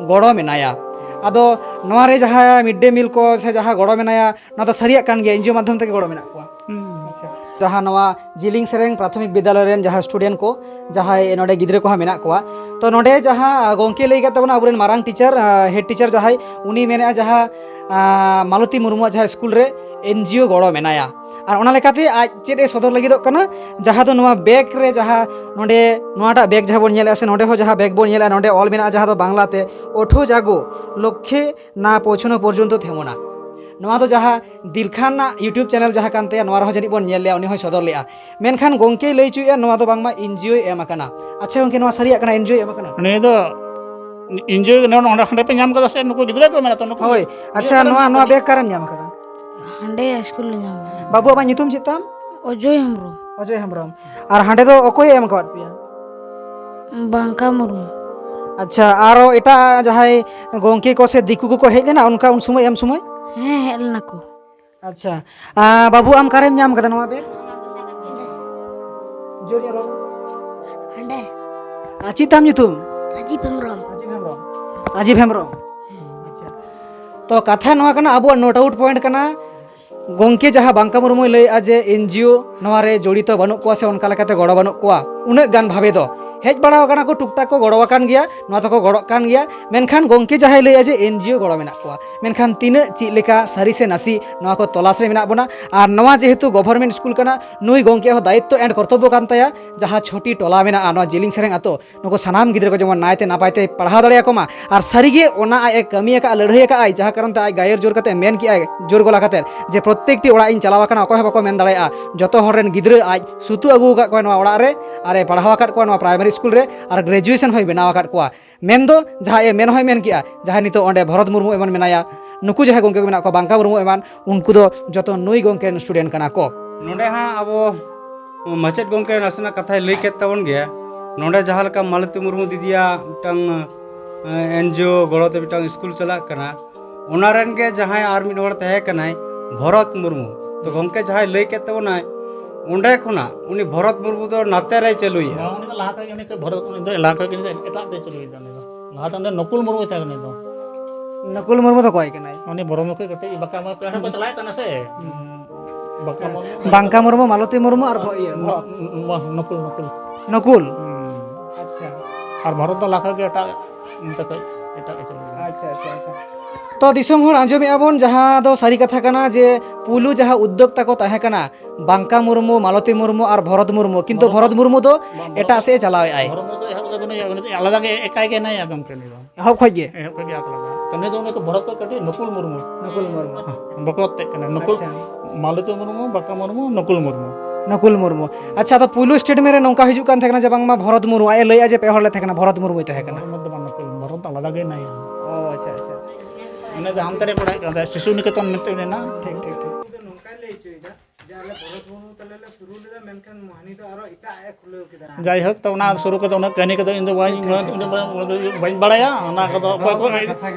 ᱜᱚᱲᱚ ᱢᱮᱱᱟᱭᱟ᱾ ᱟᱫᱚ ᱱᱚᱣᱟ ᱨᱮ ᱡᱟᱦᱟᱸ ᱢᱤᱰ ᱰᱮ ᱢᱤᱞ ᱠᱚ ᱥᱮ ᱡᱟᱦᱟᱸ ᱜᱚᱲᱚ ᱢᱮᱱᱟᱭᱟ, ᱱᱚᱣᱟ ᱫᱚ ᱥᱟᱹᱨᱤᱭᱟᱜ ᱠᱟᱱ ᱜᱮᱭᱟ, ᱮᱱᱡᱤᱭᱳ ᱢᱟᱫᱽᱫᱷᱚᱢ ᱛᱮᱜᱮ ᱜᱚᱲᱚ ᱢᱮᱱᱟᱜ ᱠᱚᱣᱟ᱾ ᱦᱩᱸ᱾ ᱟᱪᱪᱷᱟ, ᱡᱟᱦᱟᱸ ᱱᱚᱣᱟ ᱡᱤᱞᱤᱝ ᱥᱮᱨᱮᱧ ᱯᱨᱟᱛᱷᱚᱢᱤᱠ ᱵᱤᱫᱽᱫᱟᱞᱚᱭ ᱨᱮᱱ ᱡᱟᱦᱟᱸ ᱥᱴᱩᱰᱮᱱᱴ ᱠᱚ, ᱡᱟᱦᱟᱸᱭ ᱱᱚᱰᱮ ᱜᱤᱫᱽᱨᱟᱹ ᱠᱚᱦᱚᱸ ᱢᱮᱱᱟᱜ ᱠᱚᱣᱟ, ᱛᱚ ᱱᱚᱰᱮ ᱡᱟᱦᱟᱸ ᱜᱚᱢᱠᱮ ᱞᱟᱹᱭ ᱠᱟᱫ ᱛᱟᱵᱚᱱᱟ ᱟᱵᱚᱨᱮᱱ ᱢᱟᱨᱟᱝ ᱴᱤᱪᱟᱨ, ᱦᱮᱰ ᱴᱤᱪᱟᱨ ᱡᱟᱦᱟᱸᱭ, ᱩᱱᱤ ᱢᱮᱱᱮᱫᱼᱟ ᱡᱟᱦᱟᱸ ᱢᱟᱞᱚᱛᱤ ᱢᱩᱨᱢᱩᱣᱟᱜ ᱡᱟᱦᱟᱸ ᱥᱠᱩᱞ ᱨᱮ ᱮᱱᱡᱤᱭᱳ ᱜᱚᱲᱚ ᱢᱮᱱᱟᱭᱟ, ᱟᱨ ᱚᱱᱟ ᱞᱮᱠᱟᱛᱮ ᱟᱡ ᱪᱮᱫ ᱮ ᱥᱚᱫᱚᱨ ᱞᱟᱹᱜᱤᱫᱚᱜ ᱠᱟᱱᱟ, ᱡᱟᱦᱟᱸ ᱫᱚ ᱱᱚᱣᱟ ᱵᱮᱜᱽ ᱨᱮ ᱡᱟᱦᱟᱸ ᱱᱚᱰᱮ ᱱᱚᱣᱟᱴᱟᱜ ᱵᱮᱜᱽ ᱡᱟᱦᱟᱸ ᱵᱚᱱ ᱧᱮᱞᱮᱫᱼᱟ ᱥᱮ ᱱᱚᱰᱮ ᱦᱚᱸ ᱡᱟᱦᱟᱸ ᱵᱮᱜᱽ ᱵᱚᱱ ᱧᱮᱞᱮᱫᱼᱟ, ᱱᱚᱰᱮ ᱚᱞ ᱢᱮᱱᱟᱜᱼᱟ ᱡᱟᱦᱟᱸ ᱫᱚ ᱵᱟᱝᱞᱟᱛᱮ ᱳᱴᱷᱳ ᱡᱟᱜᱳ ᱞᱚᱠᱠᱷᱮ ᱱᱟ ᱯᱳᱪᱷᱱᱳ ᱯᱚᱨᱡᱚᱱᱛᱚ ᱛᱷᱮᱢᱳᱱᱟ᱾ ᱱᱚᱣᱟ ᱫᱚ ᱡᱟᱦᱟᱸ ᱫᱤᱞᱠᱷᱟᱱ ᱨᱮᱱᱟᱜ YouTube ᱪᱮᱱᱮᱞ ᱡᱟᱦᱟᱸ ᱠᱟᱱ ᱛᱟᱭᱟ, ᱱᱚᱣᱟ ᱨᱮᱦᱚᱸ ᱡᱟᱹᱱᱤᱡ ᱵᱚᱱ ᱧᱮᱞ ᱞᱮᱜᱼᱟ, ᱩᱱᱤ ᱦᱚᱸᱭ ᱥᱚᱫᱚᱨ ᱞᱮᱜᱼᱟ᱾ ᱢᱮᱱᱠᱷᱟᱱ ᱜᱚᱢᱠᱮᱭ ᱞᱟᱹᱭ ᱦᱚᱪᱚᱭᱮᱫᱼᱟ ᱱᱚᱣᱟ ᱫᱚ ᱵᱟᱝᱢᱟ ᱮᱱᱡᱤᱭᱳᱭ ᱮᱢ ᱟᱠᱟᱱᱟ᱾ ᱟᱪᱪᱷᱟ ᱜᱚᱢᱠᱮ, ᱱᱚᱣᱟ ᱥᱟᱹᱨᱤᱭᱟᱜ ᱠᱟᱱᱟ, ᱮᱱᱡᱤᱭᱳᱭ ᱮᱢ ᱟᱠᱟᱱᱟ? ᱱᱤᱭᱟᱹ ᱫᱚ ᱮᱱᱡᱤᱭᱳ ᱱᱚᱰᱮ, ᱦᱟᱸᱰᱮ ᱯᱮ ᱧᱟᱢ ᱠᱟᱫᱟ ᱥᱮ ᱱᱩᱠᱩ ᱜᱤᱫᱽᱨᱟᱹ ᱠᱚ ᱢᱮᱱᱟᱜ ᱛᱚ, ᱱᱩᱠᱩ ᱦᱳᱭ᱾ ᱱᱤᱭᱟᱹ ᱟᱪᱪᱷᱟ, ᱠᱚᱨᱮ ᱱᱚᱣᱟ, ᱢᱮᱱᱟᱜ ᱱᱚᱣᱟ ᱠᱚᱣᱟ? ᱵᱮᱜᱽ ᱚᱠᱟᱨᱮᱢ ᱧᱟᱢ ᱟᱠᱟᱫᱟ? ᱦᱟᱸᱰᱮ ᱥᱠᱩᱞ ᱞᱮ ᱧᱟᱢ ᱟᱠᱟᱫᱟ᱾ ᱵᱟᱹᱵᱩ, ᱟᱢᱟᱜ ᱧᱩᱛᱩᱢ ᱪᱮᱫ ᱛᱟᱢ? ᱚᱡᱚᱭ ᱦᱮᱢᱵᱨᱚᱢ᱾ ᱚᱡᱚᱭ ᱦᱮᱢᱵᱨᱚᱢ᱾ ᱟᱨ ᱦᱟᱸᱰᱮ ᱫᱚ ᱚᱠᱚᱭᱮ ᱮᱢ ᱟᱠᱟᱫ ᱯᱮᱭᱟ? ᱵᱟᱝᱠᱟ ᱢᱩᱨᱢᱩ᱾ ᱟᱪᱪᱷᱟ, ᱟᱨᱚ ᱮᱴᱟᱜ ᱡᱟᱦᱟᱸᱭ ᱜᱚᱢᱠᱮ ᱠᱚ ᱥᱮ ᱫᱤᱠᱩ ᱠᱚᱠᱚ ᱦᱮᱡ ᱞᱮᱱᱟ ᱚᱱᱠᱟ ᱩᱱ ᱥᱚᱢᱚᱭ, ᱮᱢ ᱥᱚᱢᱚᱭ? ᱦᱮᱸ, ᱦᱮᱡ ᱞᱮᱱᱟ ᱠᱚ᱾ ᱟᱪᱪᱷᱟ, ᱟᱸ, ᱵᱟᱹᱵᱩ, ᱟᱢ ᱚᱠᱟᱨᱮᱢ ᱧᱟᱢ ᱠᱟᱫᱟ ᱱᱚᱣᱟ ᱵᱮᱜᱽ? ᱡᱳᱨ ᱧᱚᱜ ᱨᱚᱲ᱾ ᱦᱟᱸᱰᱮ᱾ ᱟᱨ ᱪᱮᱫ ᱛᱟᱢ ᱧᱩᱛᱩᱢ? ᱨᱟᱡᱤᱵ ᱦᱮᱢᱵᱨᱚᱢ᱾ ᱨᱟᱡᱤᱵ ᱦᱮᱢᱵᱨᱚᱢ᱾ ᱨᱟᱡᱤᱵ ᱦᱮᱢᱵᱨᱚᱢ᱾ ᱟᱪᱪᱷᱟ᱾ ᱛᱚ, ᱠᱟᱛᱷᱟ ᱱᱚᱣᱟ ᱠᱟᱱᱟ, ᱟᱵᱚᱣᱟᱜ ᱱᱳᱴ ᱟᱣᱩᱴ ᱯᱚᱭᱮᱱᱴ ᱠᱟᱱᱟ, ᱜᱚᱢᱠᱮ ᱡᱟᱦᱟᱸ ᱵᱟᱝᱠᱟ ᱢᱩᱨᱢᱩᱭ ᱞᱟᱹᱭᱮᱫᱼᱟ ᱡᱮ ᱮᱱᱡᱤᱭᱳ ᱱᱚᱣᱟ ᱨᱮ ᱡᱚᱲᱤᱛᱚ ᱵᱟᱹᱱᱩᱜ ᱠᱚᱣᱟ ᱥᱮ ᱚᱱᱠᱟ ᱞᱮᱠᱟᱛᱮ ᱜᱚᱲᱚ ᱵᱟᱹᱱᱩᱜ ᱠᱚᱣᱟ, ᱩᱱᱟᱹᱜ ᱜᱟᱱ ᱵᱷᱟᱵᱮ ᱫᱚ᱾ ᱦᱮᱡ ᱵᱟᱲᱟ ᱟᱠᱟᱱᱟ ᱠᱚ, ᱴᱩᱠ ᱴᱟᱠ ᱠᱚ ᱜᱚᱲᱚ ᱟᱠᱟᱱ ᱜᱮᱭᱟ, ᱱᱚᱣᱟ ᱫᱚᱠᱚ ᱜᱚᱲᱚᱜ ᱠᱟᱱ ᱜᱮᱭᱟ, ᱢᱮᱱᱠᱷᱟᱱ ᱜᱚᱢᱠᱮ ᱡᱟᱦᱟᱸᱭ ᱞᱟᱹᱭᱮᱜᱼᱟ ᱡᱮ ᱮᱱᱡᱤᱳ ᱜᱚᱲᱚ ᱢᱮᱱᱟᱜ ᱠᱚᱣᱟ, ᱢᱮᱱᱠᱷᱟᱱ ᱛᱤᱱᱟᱹᱜ ᱪᱮᱫ ᱞᱮᱠᱟ ᱥᱟᱹᱨᱤ ᱥᱮ ᱱᱟᱥᱮ, ᱱᱚᱣᱟ ᱠᱚ ᱛᱚᱞᱟᱥ ᱨᱮ ᱢᱮᱱᱟᱜ ᱵᱚᱱᱟ᱾ ᱟᱨ ᱱᱚᱣᱟ ᱡᱮᱦᱮᱛᱩ ᱜᱚᱵᱷᱚᱨᱱᱢᱮᱱᱴ ᱥᱠᱩᱞ ᱠᱟᱱᱟ, ᱱᱩᱭ ᱜᱚᱢᱠᱮᱭᱟᱜ ᱦᱚᱸ ᱫᱟᱭᱤᱛᱛᱚ and ᱠᱚᱨᱛᱚᱵᱵᱚ ᱠᱟᱱ ᱛᱟᱭᱟ, ᱡᱟᱦᱟᱸ ᱪᱷᱚᱴᱤ ᱴᱚᱞᱟ ᱢᱮᱱᱟᱜᱼᱟ ᱱᱚᱣᱟ ᱡᱮᱞᱤᱝ ᱥᱮᱨᱮᱝ ᱟᱛᱳ, ᱱᱩᱠᱩ ᱥᱟᱱᱟᱢ ᱜᱤᱫᱽᱨᱟᱹ ᱠᱚ ᱡᱮᱢᱚᱱ ᱱᱟᱭᱛᱮ ᱱᱟᱯᱟᱭ ᱛᱮᱭ ᱯᱟᱲᱦᱟᱣ ᱫᱟᱲᱮᱭᱟᱠᱚ ᱢᱟ᱾ ᱟᱨ ᱥᱟᱹᱨᱤᱜᱮ ᱚᱱᱟ ᱟᱡ ᱮ ᱠᱟᱹᱢᱤ ᱟᱠᱟᱫᱼᱟ, ᱞᱟᱹᱲᱦᱟᱹᱭ ᱟᱠᱟᱫᱼᱟᱭ, ᱡᱟᱦᱟᱸ ᱠᱟᱨᱚᱱ ᱛᱮ ᱟᱡ ᱜᱟᱭᱮᱨ ᱡᱳᱨ ᱠᱟᱛᱮ ᱢᱮᱱ ᱠᱮᱜᱼᱟᱭ, ᱡᱳᱨ ᱜᱚᱞᱟ ᱠᱟᱛᱮ, ᱡᱮ ᱯᱨᱚᱛᱛᱮᱠᱴᱤ ᱚᱲᱟᱜ ᱤᱧ ᱪᱟᱞᱟᱣ ᱟᱠᱟᱱᱟ, ᱚᱠᱚᱭ ᱦᱚᱸ ᱵᱟᱠᱚ ᱢᱮᱱ ᱫᱟᱲᱮᱭᱟᱜᱼᱟ, ᱡᱚᱛᱚ ᱦᱚᱲ ᱨᱮᱱ ᱜᱤᱫᱽᱨᱟᱹ ᱟᱡ ᱥᱩᱛᱩ ᱟᱹᱜᱩ ᱟᱠᱟᱫ ᱠᱚᱣᱟ ᱱᱚᱣᱟ ᱚᱲᱟᱜ ᱨᱮ, ᱟᱨ ᱮ ᱯᱟᱲᱦᱟᱣ ᱟᱠᱟᱫ ᱠᱚᱣᱟ ᱱᱚᱣᱟ ᱯᱨᱟᱭᱢᱟᱨᱤ ᱥᱠᱩᱞ ᱨᱮ, ᱟᱨ ᱜᱨᱮᱡᱩᱭᱮᱥᱚᱱ ᱦᱚᱸᱭ ᱵᱮᱱᱟᱣ ᱟᱠᱟᱫ ᱠᱚᱣᱟ᱾ ᱢᱮᱱᱫᱚ ᱡᱟᱦᱟᱸ ᱮ ᱢᱮᱱ ᱦᱚᱸᱭ ᱢᱮᱱ ᱠᱮᱜᱼᱟ, ᱡᱟᱦᱟᱸᱭ ᱱᱤᱛᱚᱜ ᱚᱸᱰᱮ ᱵᱷᱚᱨᱚᱛ ᱢᱩᱨᱢᱩ ᱮᱢᱟᱱ ᱢᱮᱱᱟᱭᱟ, ᱱᱩᱠᱩ ᱡᱟᱦᱟᱸᱭ ᱜᱚᱢᱠᱮ ᱠᱚ ᱢᱮᱱᱟᱜ ᱠᱚᱣᱟ, ᱵᱟᱝᱠᱟ ᱢᱩᱨᱢᱩ ᱮᱢᱟᱱ, ᱩᱱᱠᱩ ᱫᱚ ᱡᱚᱛᱚ ᱱᱩᱭ ᱜᱚᱢᱠᱮ ᱨᱮᱱ ᱥᱴᱩᱰᱮᱱᱴ ᱠᱟᱱᱟ ᱠᱚ᱾ ᱱᱚᱰᱮ ᱦᱟᱸᱜ ᱟᱵᱚ ᱢᱟᱪᱮᱫ ᱜᱚᱢᱠᱮ ᱱᱟᱥᱮᱱᱟᱜ ᱠᱟᱛᱷᱟᱭ ᱞᱟᱹᱭ ᱠᱮᱫ ᱛᱟᱵᱚᱱ ᱜᱮᱭᱟ᱾ ᱱᱚᱰᱮ ᱡᱟᱦᱟᱸ ᱞᱮᱠᱟ ᱢᱟᱞᱚᱛᱤ ᱢᱩᱨᱢᱩ ᱫᱤᱫᱤᱭᱟᱜ ᱢᱤᱫᱴᱟᱝ ᱮᱱᱡᱤᱳ ᱜᱚᱲᱚ ᱛᱮ ᱢᱤᱫᱴᱟᱝ ᱥᱠᱩᱞ ᱪᱟᱞᱟᱜ ᱠᱟᱱᱟ, ᱚᱱᱟ ᱨᱮᱱ ᱜᱮ ᱡᱟᱦᱟᱸᱭ ᱟᱨ ᱢᱤᱫ ᱦᱚᱲ ᱛᱟᱦᱮᱸ ᱠᱟᱱᱟᱭ ᱵᱷᱚᱨᱚᱛ ᱢᱩᱨᱢᱩ᱾ ᱛᱚ ᱜᱚᱢᱠᱮ ᱡᱟᱦᱟᱸᱭ ᱞᱟᱹᱭ ᱠᱮᱫ ᱛᱟᱵᱚᱱᱟᱭ, ᱚᱸᱰᱮ ᱠᱷᱚᱱᱟᱜ ᱩᱱᱤ ᱵᱷᱚᱨᱚᱛ ᱢᱩᱨᱢᱩ ᱫᱚ ᱱᱟᱛᱮ ᱨᱮᱭ ᱪᱟᱹᱞᱩᱭᱮᱫᱼᱟ᱾ ᱵᱟᱝ, ᱩᱱᱤ ᱫᱚ ᱞᱟᱦᱟ ᱠᱷᱚᱱ ᱜᱮ, ᱩᱱᱤ ᱠᱚ ᱵᱷᱚᱨᱚᱛ, ᱩᱱᱤ ᱫᱚ ᱞᱟᱦᱟ ᱠᱷᱚᱱ ᱜᱮ ᱮᱴᱟᱜ ᱛᱮᱭ ᱪᱟᱹᱞᱩᱭᱮᱫᱟ ᱩᱱᱤ ᱫᱚ᱾ ᱞᱟᱦᱟᱛᱮ ᱚᱸᱰᱮ ᱱᱚᱠᱩᱞ ᱢᱩᱨᱢᱩᱭ ᱛᱟᱦᱮᱸ ᱠᱟᱱᱟ ᱩᱱᱤ ᱫᱚ᱾ ᱱᱚᱠᱩᱞ ᱢᱩᱨᱢᱩ ᱫᱚ ᱚᱠᱚᱭ ᱠᱟᱱᱟᱭ? ᱩᱱᱤ ᱵᱚᱨᱚ ᱢᱩᱠᱷᱤ ᱠᱟᱹᱴᱤᱡ ᱵᱟᱸᱠᱟ ᱢᱟ ᱯᱮᱲᱟ ᱠᱚ ᱪᱟᱞᱟᱣᱮᱫ ᱛᱟᱦᱮᱱᱟ ᱥᱮ᱾ ᱦᱩᱸ᱾ ᱵᱟᱸᱠᱟ ᱢᱩᱨᱢᱩ᱾ ᱵᱟᱝᱠᱟ ᱢᱩᱨᱢᱩ, ᱢᱟᱞᱚᱛᱤ ᱢᱩᱨᱢᱩ ᱟᱨ ᱵᱷᱚ-, ᱤᱭᱟᱹ, ᱱᱚ-, ᱵᱷᱚᱨᱚᱛ᱾ ᱱᱚ-, ᱱᱚᱠᱩᱞ, ᱱᱚᱠᱩᱞ᱾ ᱱᱚᱠᱩᱞ? ᱦᱩᱸ᱾ ᱟᱪᱪᱷᱟ᱾ ᱟᱨ ᱵᱷᱚᱨᱚᱛ ᱫᱚ ᱞᱟᱦᱟ ᱠᱷᱚᱱ ᱜᱮ ᱮᱴᱟᱜ, ᱚᱱᱛᱮ ᱠᱷᱚᱱ ᱮᱴᱟᱜ ᱮ ᱪᱟᱹᱞᱩ ᱞᱮᱫᱟ᱾ ᱟᱪᱪᱷᱟ, ᱟᱪᱪᱷᱟ, ᱟᱪᱪᱷᱟ᱾ ᱛᱚ ᱫᱤᱥᱚᱢ ᱦᱚᱲ, ᱟᱸᱡᱚᱢᱮᱜᱼᱟ ᱵᱚᱱ, ᱡᱟᱦᱟᱸ ᱫᱚ ᱥᱟᱹᱨᱤ ᱠᱟᱛᱷᱟ ᱠᱟᱱᱟ ᱡᱮ ᱯᱩᱭᱞᱩ ᱡᱟᱦᱟᱸ ᱩᱫᱽᱫᱳᱠᱛᱟ ᱠᱚ ᱛᱟᱦᱮᱸ ᱠᱟᱱᱟ ᱵᱟᱝᱠᱟ ᱢᱩᱨᱢᱩ, ᱢᱟᱞᱚᱛᱤ ᱢᱩᱨᱢᱩ ᱟᱨ ᱵᱷᱚᱨᱚᱛ ᱢᱩᱨᱢᱩ, ᱠᱤᱱᱛᱩ ᱵᱷᱚᱨᱚᱛ ᱵᱷᱚᱨᱚᱛ ᱢᱩᱨᱢᱩ ᱫᱚ ᱵᱟᱝ, ᱵᱷᱚᱨᱚᱛ ᱮᱴᱟᱜ ᱫᱚ, ᱥᱮᱫ ᱮ ᱪᱟᱞᱟᱣᱮᱜᱼᱟᱭ᱾ ᱵᱷᱚᱨᱚᱛ ᱢᱩᱨᱢᱩ ᱫᱚ ᱮᱦᱚᱵ ᱫᱚ ᱵᱟᱹᱱᱩᱭᱟ, ᱩᱱᱤ ᱫᱚ ᱟᱞᱟᱫᱟ ᱜᱮ ᱮᱠᱟᱭ ᱜᱮ ᱦᱮᱱᱟᱭᱟ ᱜᱚᱢᱠᱮ ᱩᱱᱤ ᱫᱚ᱾ ᱮᱦᱚᱵ ᱠᱷᱚᱡ ᱜᱮ? ᱮᱦᱚᱵ ᱠᱷᱚᱡ ᱜᱮ ᱟᱞᱟᱫᱟ᱾ ᱛᱚ ᱩᱱᱤ ᱫᱚ ᱩᱱᱤ ᱠᱚ ᱵᱷᱚᱨᱚᱛ ᱠᱚ ᱠᱟᱹᱴᱤᱡ ᱱᱩᱠᱩᱞ ᱢᱩᱨᱢᱩ᱾ ᱱᱩᱠᱩᱞ ᱢᱩᱨᱢᱩ᱾ ᱵᱚᱠᱚᱛ ᱛᱮᱫ ᱠᱟᱱᱟᱭ᱾ ᱱᱩᱠᱩᱞ, ᱟᱪᱪᱷᱟ᱾ ᱢᱟᱞᱚᱛᱤ ᱢᱩᱨᱢᱩ, ᱵᱟᱸᱠᱟ ᱢᱩᱨᱢᱩ, ᱱᱩᱠᱩᱞ ᱢᱩᱨᱢᱩ᱾ ᱱᱩᱠᱩᱞ ᱢᱩᱨᱢᱩ᱾ ᱟᱪᱪᱷᱟ, ᱟᱫᱚ ᱯᱩᱭᱞᱩ ᱥᱴᱮᱴᱢᱮᱱᱴ ᱨᱮ ᱱᱚᱝᱠᱟ ᱦᱤᱡᱩᱜ ᱠᱟᱱ ᱛᱟᱦᱮᱸ ᱠᱟᱱᱟ ᱡᱮ ᱵᱟᱝᱢᱟ ᱵᱷᱚᱨᱚᱛ ᱢᱩᱨᱢᱩ, ᱟᱡ ᱮ ᱞᱟᱹᱭᱮᱜᱼᱟ ᱡᱮ ᱯᱮ ᱦᱚᱲ ᱞᱮ ᱛᱟᱦᱮᱸ ᱠᱟᱱᱟ, ᱵᱷᱚᱨᱚᱛ ᱢᱩᱨᱢᱩᱭ ᱛᱟᱦᱮᱸ ᱠᱟᱱᱟ᱾ ᱵᱷᱚᱨᱚᱛ ᱢᱩᱨᱢᱩ ᱫᱚ ᱵᱟᱝ, ᱱᱩᱠᱩᱞ, ᱵᱷᱚᱨᱚᱛ ᱫᱚ ᱟᱞᱟᱫᱟ ᱜᱮ ᱦᱮᱱᱟᱭᱟ᱾ ᱚ, ᱟᱪᱪᱷᱟ, ᱟᱪᱪᱷᱟ, ᱟᱪᱪᱷᱟ᱾ ᱩᱱᱤ ᱫᱚ ᱦᱟᱱᱛᱮ ᱨᱮ ᱯᱟᱲᱦᱟᱜ ᱠᱟᱱ ᱛᱟᱦᱮᱸᱫ, ᱥᱤᱥᱩ ᱱᱤᱠᱮᱛᱚᱱ ᱢᱮᱱᱛᱮ ᱢᱮᱱᱟᱜᱼᱟ᱾ ᱴᱷᱤᱠ, ᱴᱷᱤᱠ, ᱴᱷᱤᱠ᱾ ᱩᱱᱤ ᱫᱚ ᱱᱚᱝᱠᱟᱭ ᱞᱟᱹᱭ ᱦᱚᱪᱚᱭᱮᱫᱟ ᱡᱮ ᱟᱞᱮ ᱵᱷᱚᱨᱚᱛ ᱢᱩᱨᱢᱩ ᱛᱟᱞᱮ ᱞᱮ ᱥᱩᱨᱩ ᱞᱮᱫᱟ, ᱢᱮᱱᱠᱷᱟᱱ ᱢᱳᱦᱟᱱᱤ ᱫᱚ ᱟᱨᱚ ᱮᱴᱟᱜ ᱮ ᱠᱷᱩᱞᱟᱹᱣ ᱠᱮᱫᱟ᱾ ᱡᱟᱭᱦᱳᱠ, ᱛᱚ ᱚᱱᱟ ᱥᱩᱨᱩ ᱠᱚᱫᱚ ᱩᱱᱟᱹᱜ ᱠᱟᱹᱦᱱᱤ ᱠᱚᱫᱚ ᱤᱧ ᱫᱚ ᱵᱟᱹᱧ, ᱴᱷᱤᱠ, ᱴᱷᱤᱠ, ᱩᱱᱟᱹᱜ ᱴᱷᱤᱠ᱾ ᱫᱚ ᱵᱟᱹᱧ ᱵᱟᱲᱟᱭᱟ᱾ ᱚᱱᱟ ᱠᱚᱫᱚ ᱚᱠᱚᱭ ᱠᱚ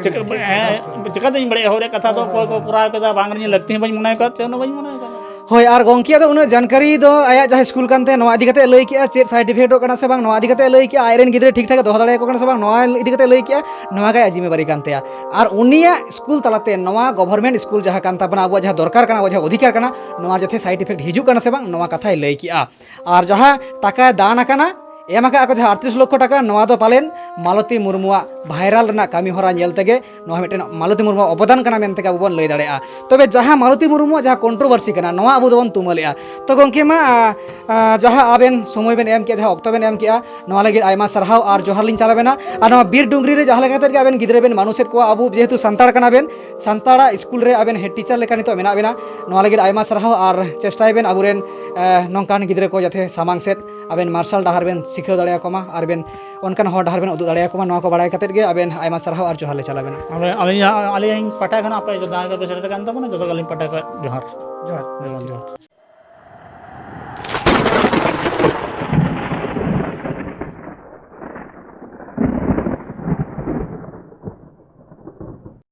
ᱪᱤᱠᱟᱹ-, ᱦᱮᱸ, ᱪᱤᱠᱟᱹᱛᱤᱧ ᱵᱟᱲᱟᱭᱟ? ᱦᱚᱲ ᱨᱮᱭᱟᱜ ᱠᱟᱛᱷᱟ ᱫᱚ ᱚᱠᱚᱭ ᱠᱚ ᱠᱚᱨᱟᱣ ᱠᱮᱫᱟ, ᱵᱟᱝ ᱨᱮᱧ ᱞᱟᱹᱠᱛᱤ ᱦᱚᱸ ᱵᱟᱹᱧ ᱢᱚᱱᱮ ᱟᱠᱟᱫ ᱛᱮ ᱚᱱᱟ ᱵᱟᱹᱧ ᱢᱚᱱᱮ ᱟᱠᱟᱫᱟ᱾ ᱦᱳᱭ, ᱟᱨ ᱜᱚᱢᱠᱮᱭᱟᱜ ᱫᱚ ᱩᱱᱟᱹᱜ ᱡᱟᱱᱠᱟᱨᱤ ᱫᱚ ᱟᱭᱟᱜ ᱡᱟᱦᱟᱸ ᱥᱠᱩᱞ ᱠᱟᱱ ᱛᱟᱭᱟ, ᱱᱚᱣᱟ ᱤᱫᱤ ᱠᱟᱛᱮ ᱞᱟᱹᱭ ᱠᱮᱜᱼᱟ, ᱪᱮᱫ ᱥᱟᱭᱤᱰ ᱤᱯᱷᱮᱠᱴᱚᱜ ᱠᱟᱱᱟ ᱥᱮ ᱵᱟᱝ, ᱱᱚᱣᱟ ᱤᱫᱤ ᱠᱟᱛᱮ ᱞᱟᱹᱭ ᱠᱮᱜᱼᱟ, ᱟᱡᱨᱮᱱ ᱜᱤᱫᱽᱨᱟᱹ ᱴᱷᱤᱠ ᱴᱷᱟᱠ ᱫᱚᱦᱚ ᱫᱟᱲᱮᱭᱟᱠᱚ ᱠᱟᱱᱟ ᱥᱮ ᱵᱟᱝ, ᱱᱚᱣᱟ ᱤᱫᱤ ᱠᱟᱛᱮ ᱞᱟᱹᱭ ᱠᱮᱜᱼᱟ, ᱱᱚᱣᱟ ᱜᱮ ᱟᱭᱟᱜ ᱡᱤᱢᱢᱮᱵᱟᱨᱤ ᱠᱟᱱ ᱛᱟᱭᱟ᱾ ᱟᱨ ᱩᱱᱤᱭᱟᱜ ᱥᱠᱩᱞ ᱛᱟᱞᱟᱛᱮ ᱱᱚᱣᱟ ᱜᱚᱵᱷᱚᱨᱢᱮᱱᱴ ᱥᱠᱩᱞ ᱡᱟᱦᱟᱸ ᱠᱟᱱ ᱛᱟᱵᱚᱱᱟ, ᱟᱵᱚᱣᱟᱜ ᱡᱟᱦᱟᱸ ᱫᱚᱨᱠᱟᱨ ᱠᱟᱱᱟ, ᱟᱵᱚᱣᱟᱜ ᱡᱟᱦᱟᱸ ᱚᱫᱷᱤᱠᱟᱨ ᱠᱟᱱᱟ, ᱱᱚᱣᱟ ᱡᱟᱛᱮ ᱥᱟᱭᱤᱰ ᱤᱯᱷᱮᱠᱴ ᱦᱤᱡᱩᱜ ᱠᱟᱱᱟ ᱥᱮ ᱵᱟᱝ, ᱱᱚᱣᱟ ᱠᱟᱛᱷᱟᱭ ᱞᱟᱹᱭ ᱠᱮᱜᱼᱟ᱾ ᱟᱨ ᱡᱟᱦᱟᱸ ᱴᱟᱠᱟᱭ ᱫᱟᱱ ᱟᱠᱟᱱᱟ, ᱮᱢ ᱟᱠᱟᱫ ᱠᱚ ᱡᱟᱦᱟᱸ ᱟᱴᱛᱨᱤᱥ ᱞᱚᱠᱠᱷᱚ ᱴᱟᱠᱟ, ᱱᱚᱣᱟ ᱫᱚ ᱯᱟᱞᱮᱱ ᱢᱟᱞᱚᱛᱤ ᱢᱩᱨᱢᱩᱣᱟᱜ ᱵᱷᱟᱭᱨᱟᱞ ᱨᱮᱱᱟᱜ ᱠᱟᱹᱢᱤ ᱦᱚᱨᱟ ᱧᱮᱞ ᱛᱮᱜᱮ ᱱᱚᱣᱟ ᱢᱤᱫᱴᱮᱱ ᱢᱟᱞᱚᱛᱤ ᱢᱩᱨᱢᱩᱣᱟᱜ ᱚᱵᱚᱫᱟᱱ ᱠᱟᱱᱟ ᱢᱮᱱᱛᱮ ᱜᱮ ᱟᱵᱚ ᱵᱚᱱ ᱞᱟᱹᱭ ᱫᱟᱲᱮᱭᱟᱜᱼᱟ᱾ ᱛᱚᱵᱮ ᱡᱟᱦᱟᱸ ᱢᱟᱞᱚᱛᱤ ᱢᱩᱨᱢᱩᱣᱟᱜ ᱡᱟᱦᱟᱸ ᱠᱚᱱᱴᱨᱳᱵᱷᱟᱨᱥᱤ ᱠᱟᱱᱟ, ᱱᱚᱣᱟ ᱟᱵᱚ ᱫᱚᱵᱚᱱ ᱛᱩᱢᱟᱹᱞᱮᱜᱼᱟ᱾ ᱛᱚ ᱜᱚᱢᱠᱮ ᱢᱟ, ᱟ, ᱟ, ᱡᱟᱦᱟᱸ ᱟᱵᱮᱱ ᱥᱚᱢᱚᱭ ᱵᱮᱱ ᱮᱢ ᱠᱮᱜᱼᱟ, ᱡᱟᱦᱟᱸ ᱚᱠᱛᱚ ᱵᱮᱱ ᱮᱢ ᱠᱮᱜᱼᱟ, ᱱᱚᱣᱟ ᱞᱟᱹᱜᱤᱫ ᱟᱭᱢᱟ ᱥᱟᱨᱦᱟᱣ ᱟᱨ ᱡᱚᱦᱟᱨ ᱞᱤᱧ ᱪᱟᱞ ᱟᱵᱮᱱᱟ᱾ ᱟᱨ ᱱᱚᱣᱟ ᱵᱤᱨ ᱰᱩᱝᱨᱤ ᱨᱮ ᱡᱟᱦᱟᱸ ᱞᱮᱠᱟ ᱠᱟᱛᱮᱫ ᱜᱮ ᱟᱵᱮᱱ ᱜᱤᱫᱽᱨᱟᱹ ᱵᱮᱱ ᱢᱟᱱᱩᱥᱮᱫ ᱠᱚᱣᱟ, ᱟᱵᱚ ᱡᱮᱦᱮᱛᱩ ᱥᱟᱱᱛᱟᱲ ᱠᱟᱱᱟ ᱵᱮᱱ, ᱥᱟᱱᱛᱟᱲᱟᱜ ᱥᱠᱩᱞ ᱨᱮ ᱟᱵᱮᱱ ᱦᱮᱰ ᱴᱤᱪᱟᱨ ᱞᱮᱠᱟ ᱱᱤᱛᱚᱜ ᱢᱮᱱᱟᱜ ᱵᱮᱱᱟ, ᱱᱚᱣᱟ ᱞᱟᱹᱜᱤᱫ ᱟᱭᱢᱟ ᱥᱟᱨᱦᱟᱣ᱾ ᱟᱨ ᱪᱮᱥᱴᱟᱭ ᱵᱮᱱ ᱟᱵᱚᱨᱮᱱ, ᱮ, ᱱᱚᱝᱠᱟᱱ ᱜᱤᱫᱽᱨᱟᱹ ᱠᱚ ᱡᱟᱛᱮ ᱥᱟᱢᱟᱝ ᱥᱮᱫ ᱟᱵᱮᱱ ᱢᱟᱨᱥᱟᱞ ᱰᱟᱦᱟᱨ ᱵᱮᱱ ᱥᱤᱠᱷᱟᱹᱣ ᱫᱟᱲᱮᱭᱟᱠᱚ ᱢᱟ, ᱟᱨ ᱵᱮᱱ ᱚᱱᱠᱟᱱ ᱦᱚᱨ ᱰᱟᱦᱟᱨ ᱵᱮᱱ ᱩᱫᱩᱜ ᱫᱟᱲᱮᱭᱟᱠᱚ ᱢᱟ᱾ ᱱᱚᱣᱟ ᱠᱚ ᱵᱟᱲᱟᱭ ᱠᱟᱛᱮᱫ ᱜᱮ ᱟᱵᱮᱱ ᱟᱭᱢᱟ ᱥᱟᱨᱦᱟᱣ ᱟᱨ ᱡᱚᱦᱟᱨ ᱞᱮ ᱪᱟᱞ ᱟᱵᱮᱱᱟ᱾ ᱟᱵᱮᱱ, ᱟᱹᱞᱤᱧᱟᱜ, ᱟᱹᱞᱤᱧ ᱯᱟᱦᱴᱟ ᱠᱷᱚᱱ ᱟᱯᱮ ᱡᱟᱦᱟᱸ ᱜᱮ ᱯᱮ ᱥᱮᱴᱮᱨ ᱠᱟᱱ ᱛᱟᱵᱚᱱᱟ, ᱡᱚᱛᱚ ᱜᱮ ᱟᱹᱞᱤᱧ ᱯᱟᱦᱴᱟ ᱠᱷᱚᱱ ᱡᱚᱦᱟᱨ᱾ ᱡᱚᱦᱟᱨ᱾ ᱡᱚᱦᱟᱨ, ᱡᱚᱦᱟᱨ᱾